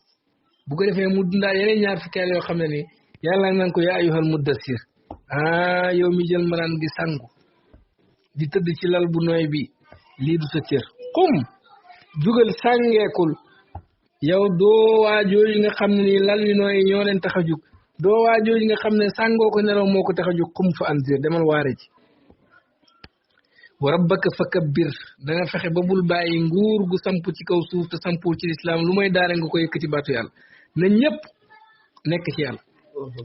bu ko defee mu dundaa yeneen ñaar fukki at yoo xam ne ni yàlla naan ko yaa ayyuhal muddassir yow mi jël malaan gi sangu di tëdd ci lal bu nooy bi lii du sa cër xum jugal sàngeekul yow doo waajooju nga xam ne nii lal yu nooy ñoo leen tax a jug doo waajooju nga xam ne sàngoo ko nelaw moo ko tax a jug xum fa anzir demal waare ji wa rabbaka fakabbir da nga fexe ba bul bàyyi nguur gu samp ci kaw suuf te sampul ci lislaam lu may daare nga ko yëkkati baatu yàlla na ñëpp nekk ci yàlla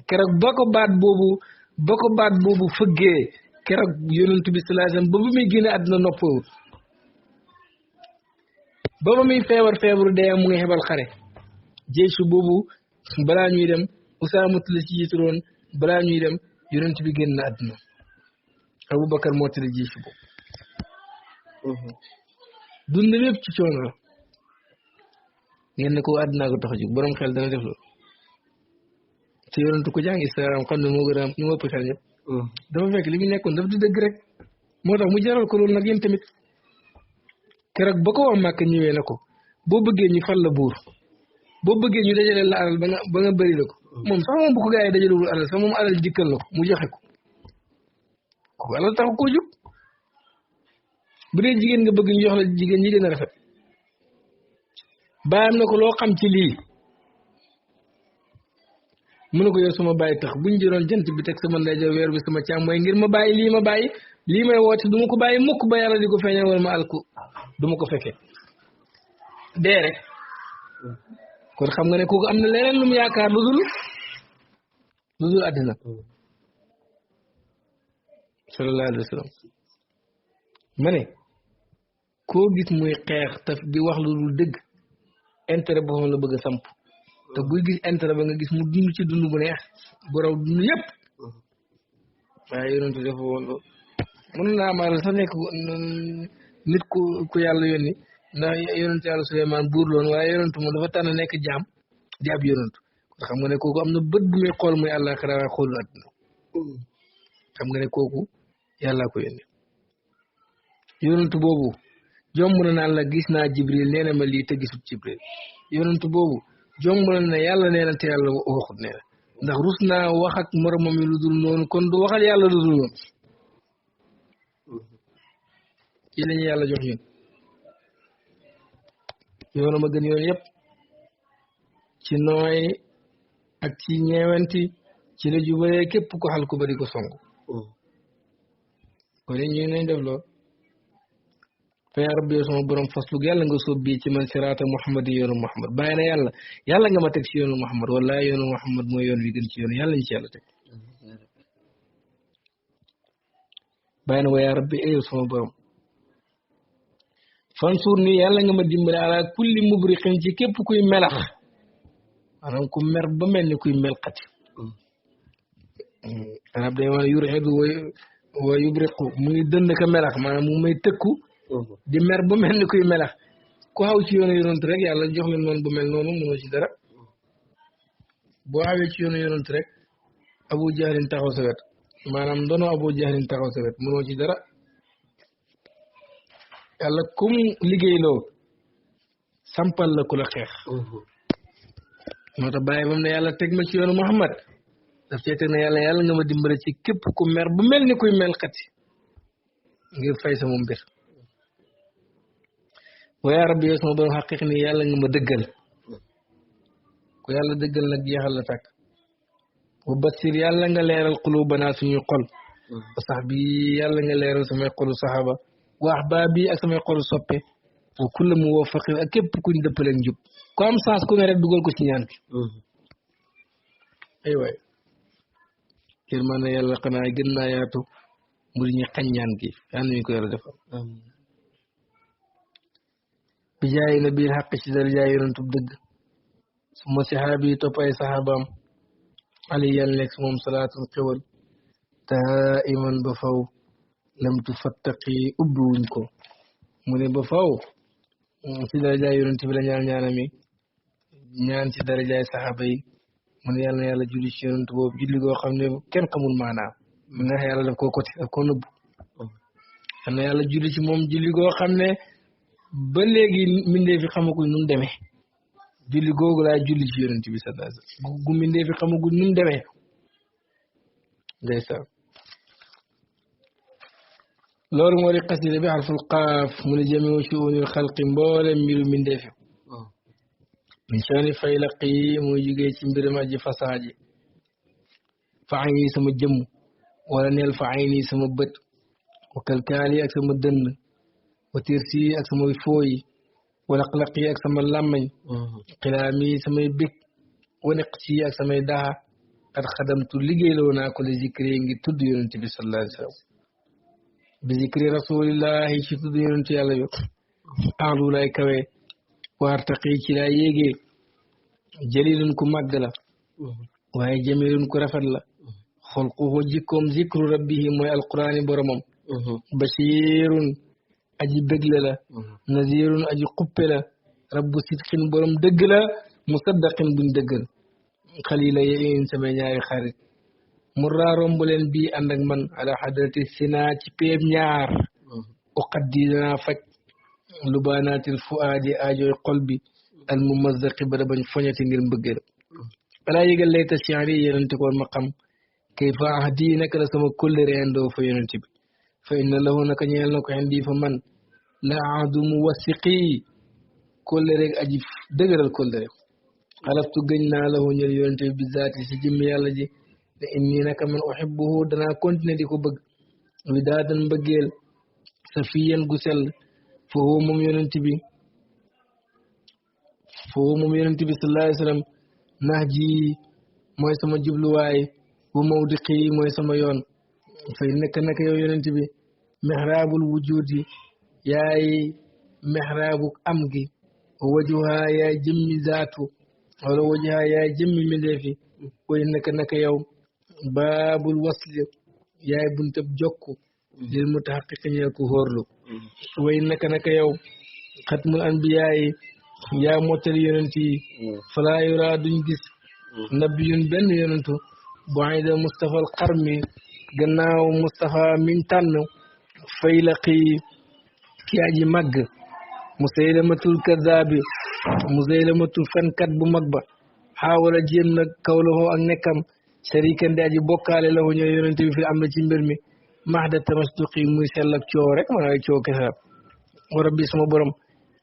keroog ba ko baat boobu fëggee keroog yonent bi sallallahu alayhi wasallam ba muy génne àdduna noppawut ba muy feebaru dee mu ngi xebal xare jeysu boobu balaa ñuy dem Usaamatu la ci jiituroon balaa ñuy dem yonent bi génn àdduna Abubakar moo tëdd jeysu boobu dund lépp ci coono la ngeen ne ko àddunaa ko tax a jóg borom xel dana def loolu te yonentu ko jàng Islam xam ne moo gën a ñu ëpp xel ñëpp dafa fekk li mu nekkoon daf di dëgg rek moo tax mu jaral ko loolu nag yéen tamit keroog ba ko wax Màkka ñëwee na ko boo bëggee ñu fal la buur boo bëggee ñu dajale la alal ba nga bëri la ko moom sax moom bu ko gaa yi dajalewul alal sax moom alal dikkal la ko mu joxe ko kooku alal tax koo jóg bu dee jigéen nga bëgg ñu jox la jigéen ñi gën a rafet bàyyam na ko loo xam ci lii mu ne ko yow sama bàyyi tax buñ jëloon jant bi teg sama ndeyjoor weer bi sama càmmooñ ngir ma bàyyi lii may woote du ma ko bàyyi mukk ba yàlla di ko feeñal wala ma alku du ma ko fekkee dee rek kon xam nga ne kooku am na leneen lu mu yaakaar lu dul àddina sallallahu alayhi wa sallam ma ne koo gis muy xeex taf di wax lu dul dëgg intérêt boppam la bëgg a samp te buy gis intérêt ba nga gis mu dund ci dund bu neex bu raw dund yëpp waaye yonentu dafa woon loolu mën naa maaral sax nekk nit ku yàlla yónni ndax yonentu yàlla Suleymaan buur loon waaye yonentu moom dafa tànn nekk jaam di ab yonentu kon xam nga ne kooku am na bët bu muy xool muy àllaaxira waaye xoolul àdduna xam nga ne kooku yàllaa ko yónni yonentu boobu jomb na naan la gis naa Jibril nee na ma lii te gisut Jibril yonentu boobu jomb na ne yàlla nee na te yàlla waxut nee na ndax rus naa wax ak moromam yi lu dul noonu kon du waxal yàlla lu dul noonu ci lañu yàlla jox ñun yoonu ma gën yoon yëpp ci nooy ak ci ñeewenti ci la jubalee képp ko xal ko bari ko song kon ñu nañ def lool fa yaa rabbi sama borom faslu yàlla nga sóob bii ci man siraata Muhammad yoonu Muhammad bàyyi na yàlla nga ma teg ci yoonu Muhammad wallahi yoonu Muhammad mooy yoon wi gën ci yoon yàlla ñu ci yàlla teg bàyyi na wa yaa rabbi yow sama borom fansuur ni yàlla nga ma dimbale ala kulli mubriqin ci képp kuy melax maanaam ku mer ba mel ni kuy melxati arab day maanaam yurxidu wa yubriqu muy dënd ka melax maanaam mu may tëkku di mer ba mel ni kuy melax ku xaw ci yoonu yonent rek yàlla jox leen noonu bu mel noonu mënoo ci dara boo xawee ci yoonu yonent rek Abu Jahlin taxaw sa wet maanaam ndono Abu Jahlin taxaw sa wet mënoo ci dara yàlla kum liggéeyloo sampal la ku la xeex moo tax bàyyi bam ne yàlla teg ma ci yoonu Muhammad daf cee teg ne yàlla nga ma dimbale ci képp ku mer bu mel ni kuy mel xati ngir fay sama mbir wa yaa rabbi yow sama borom xaqiq ni yàlla nga ma dëggal ku yàlla dëggal nag jeexal la tàkk wa basir yàlla nga leeral qulubana suñuy xol wa sax bi yàlla nga leeral samay xolu saxaaba waax baa bi ak samay xolu soppe wa kulla mu woo faqir ak képp kuñ dëppaleeg njub ku am sens ku ne rek dugal ko ci ñaan ki ay waay kër man na yàlla xanaa gën naa yaatu mu di ñu xañ ñaan gi yàlla nañu ko yàlla defal bi jaay na biir xaq ci dara jaay yonentub dëgg su ma sihaabi yi topp ay saxaabaam ali yàlla nekk su moom salaatul xewal taa iman ba faw lam tu fattaqi ubbi wuñ ko mu ne ba faw ci dara jaay yonent bi la ñaanami ñaan ci dara jaay saxaaba yi mu ne yàlla na yàlla julli ci yonent boobu julli goo xam ne kenn xamul maanaam ndax yàlla daf koo côté daf koo nëbbu yàlla na yàlla julli ci moom julli goo xam ne ba léegi mindee fi xamaguñ nu mu demee julli googu laa julli ci yonent bi sallallahu alayhi wasallam gu mindee fi xamaguñ nu mu demee ndeysaan loolu moo di xasida bi xarful qaaf mu ne jamiu shu'unil xalqi mboole mbiru mindee fi min shani faylaqi muy jugee ci mbiram aji fasaaji fa ayni sama jëmm wala neel fa ayni sama bët wa kalkaali ak sama dënn wa tirsi ak samay fooyi wa laqlaqi ak sama làmmañ xilaami samay bég wa neqsi ak samay daha qad xadamtu liggéeyloo naa ko li zikri ngi tudd yonent bi sallallahu alayhi wa sallam bi zikri rasulillahi ci tudd yonent yàlla bi aalu lay kawe waartaqi ci laa yéegee jalilun ku màgg la waaye jamilun ku rafet la xolquhu jikkoom zikru rabbihi mooy alqurani boromam bashirun aji bégle la nazirun aji xuppe la rabbu sidqin borom dëgg la musaddaqin buñ dëggal xalila yéen samay ñaari xarit mu raarom bu leen bii ànd ak man ala xadrati sina ci péeb ñaar uqaddi danaa faj lubaanaatil fuaadi aajoy xol bi al mumazzaqi ba da bañ foñati ngir mbëggeel balaa yëgal layta siyaari yonente koon ma xam kayfa ahdi naka la sama kóllëre indoo fa yonente bi fa inna lahu naka ñeel na ko indi fa man la ahdu muwasiqi kóllëre aji dëgëral kóllëre xalaftu gëñ naa lahu ñeel yonente bi bi zaati si jëmmi yàlla ji te inni naka man uhibbuhu danaa continuer di ko bëgg widaadan mbëggeel safiyan gu sell foofu moom yonent bi sallallahu alayhi wa sallam nax ji mooy sama jubluwaay bu mawdiqi mooy sama yoon fay nekk yow yonent bi mihraabul wujudi yaay mihraabu am gi wajuha yaay jëmmi zaatu wala wajuha yaay jëmmi mindeefi way naka yow baabul wasli yaay buntab jokku lil mutahaqiqi ñeel ku hóorlu way naka yow xatmul anbiyaa yi yaa mottali yonent yi falaa yuraa duñ gis nabiyun benn yonentu bu ayda Mustafa al qarmi gannaaw Mustafa miñ tànn faylaqi ki aji màgg musaylamatul kadaabi musaylamatul fenkat bu mag ba xaawala jéem nag kawlaxoo ak nekkam sharikan di aji bokkaale la ñoo yonent bi fi am na ci mbir mi mahda tamasduqi muy sell ak coow rek man ay coow kese wa rabbi sama borom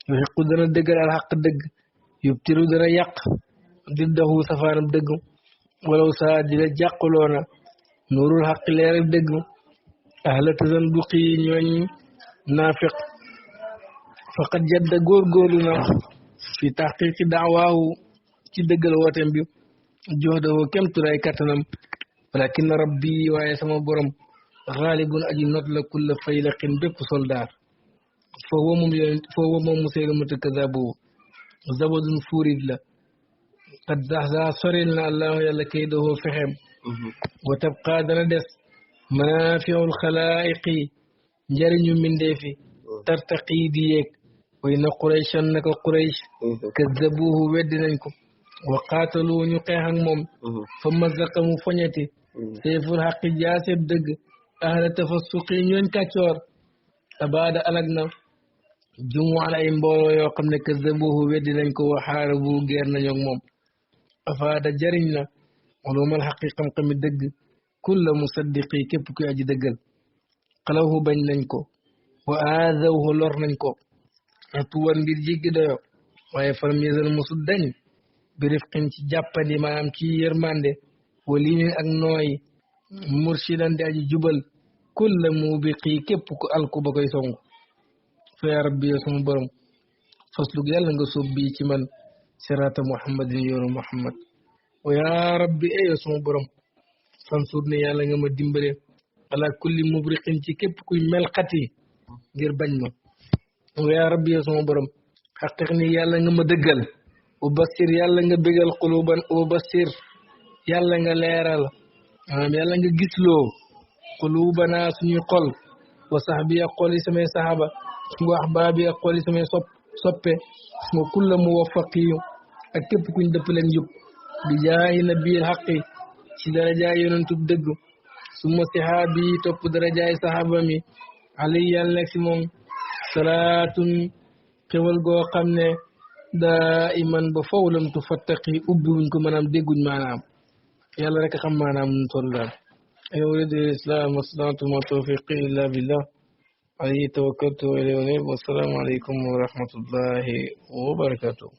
yuxiqu dana dëggal al xaq dëgg yubtiru dana yàq diddahu safaanam dëgg walaw saa di la jàqaloona nuurul xaq leeral dëgg ahla tasanduqi ñooñ naafiq faqad jadda góorgóorlu na fi taxqiqi daawaahu ci dëggal wootem bi joxdawoo kemtulay kattanam walakin rabbi waaye sama borom xaalibun aji not la kulla faylaqin bépp soldaar foofu moom Musaylamatu kazaabu zabadun fuurid la qad zaxza soril na allahu yàlla kaydahoo fexeem wa tabqa dana des manaafiul xalaayiqi njariñu mindeefi tartaqi di yeeg way na qurayshan naka quraysh kazabuhu weddi nañ ko wa qaatalu ñu xeex ak moom fa mazaqa mu foñeti seeful xaqi jaaseb dëgg ahla tafassuqi ñooñ kàccoor abaada alag na jumuan ay mbooloo yoo xam ne kazabuhu weddi nañ ko wa xaarabu geer nañu ak moom afaada jariñ na ulumal xaqi xam-xami dëgg kulla musaddiqi képp kuy aji dëggal xalawhu bañ nañ ko wa aadawhu lor nañ ko atuwan ngir jéggi doyo waaye faram yësal musu dañ bi rifqin ci jàppandi maanaam ci yërmande wa liinin ak nooy murshidan di aji jubal kulla mubiqi képp ku alku ba koy songu fa ya rabbi yow sama borom faslug yàlla nga sóob bii ci man sirata muhammadin yoonu muhammad wa ya rabbi yow sama borom fansur ne yàlla nga ma dimbale ala kulli mubriqin ci képp kuy melxati ngir bañ ma wa ya rabbi yow sama borom xaqiq ni yàlla nga ma dëggal wa basir yàlla nga bégal xuluban wa basir yàlla nga leeral maanaam yàlla nga gisloo xulubana suñuy xol wa sahbi ak xol yi samay sahaba wa ahbaabi ak xol yi samay soppe wa kulla muwaffaqi ak képp kuñ dëppaleen njub bi jaahi nabiyil xaqi ci darajaay yonentub dëgg summa sihaabi topp darajaay sahaba mi ali yàlla nekk si moom salaatun xewal goo xam ne daa iman ba faw lam tu fattaqi ubbi wuñ ko maanaam dégguñ maanaam yàlla rek xam maanaam nun toll daal in uridu al-islam mastata'tu ma tawfiqi illa billah alayhi tawakkaltu wa ilayhi unib. Wassalamu alaykum wa rahmatullahi wa barakatuh.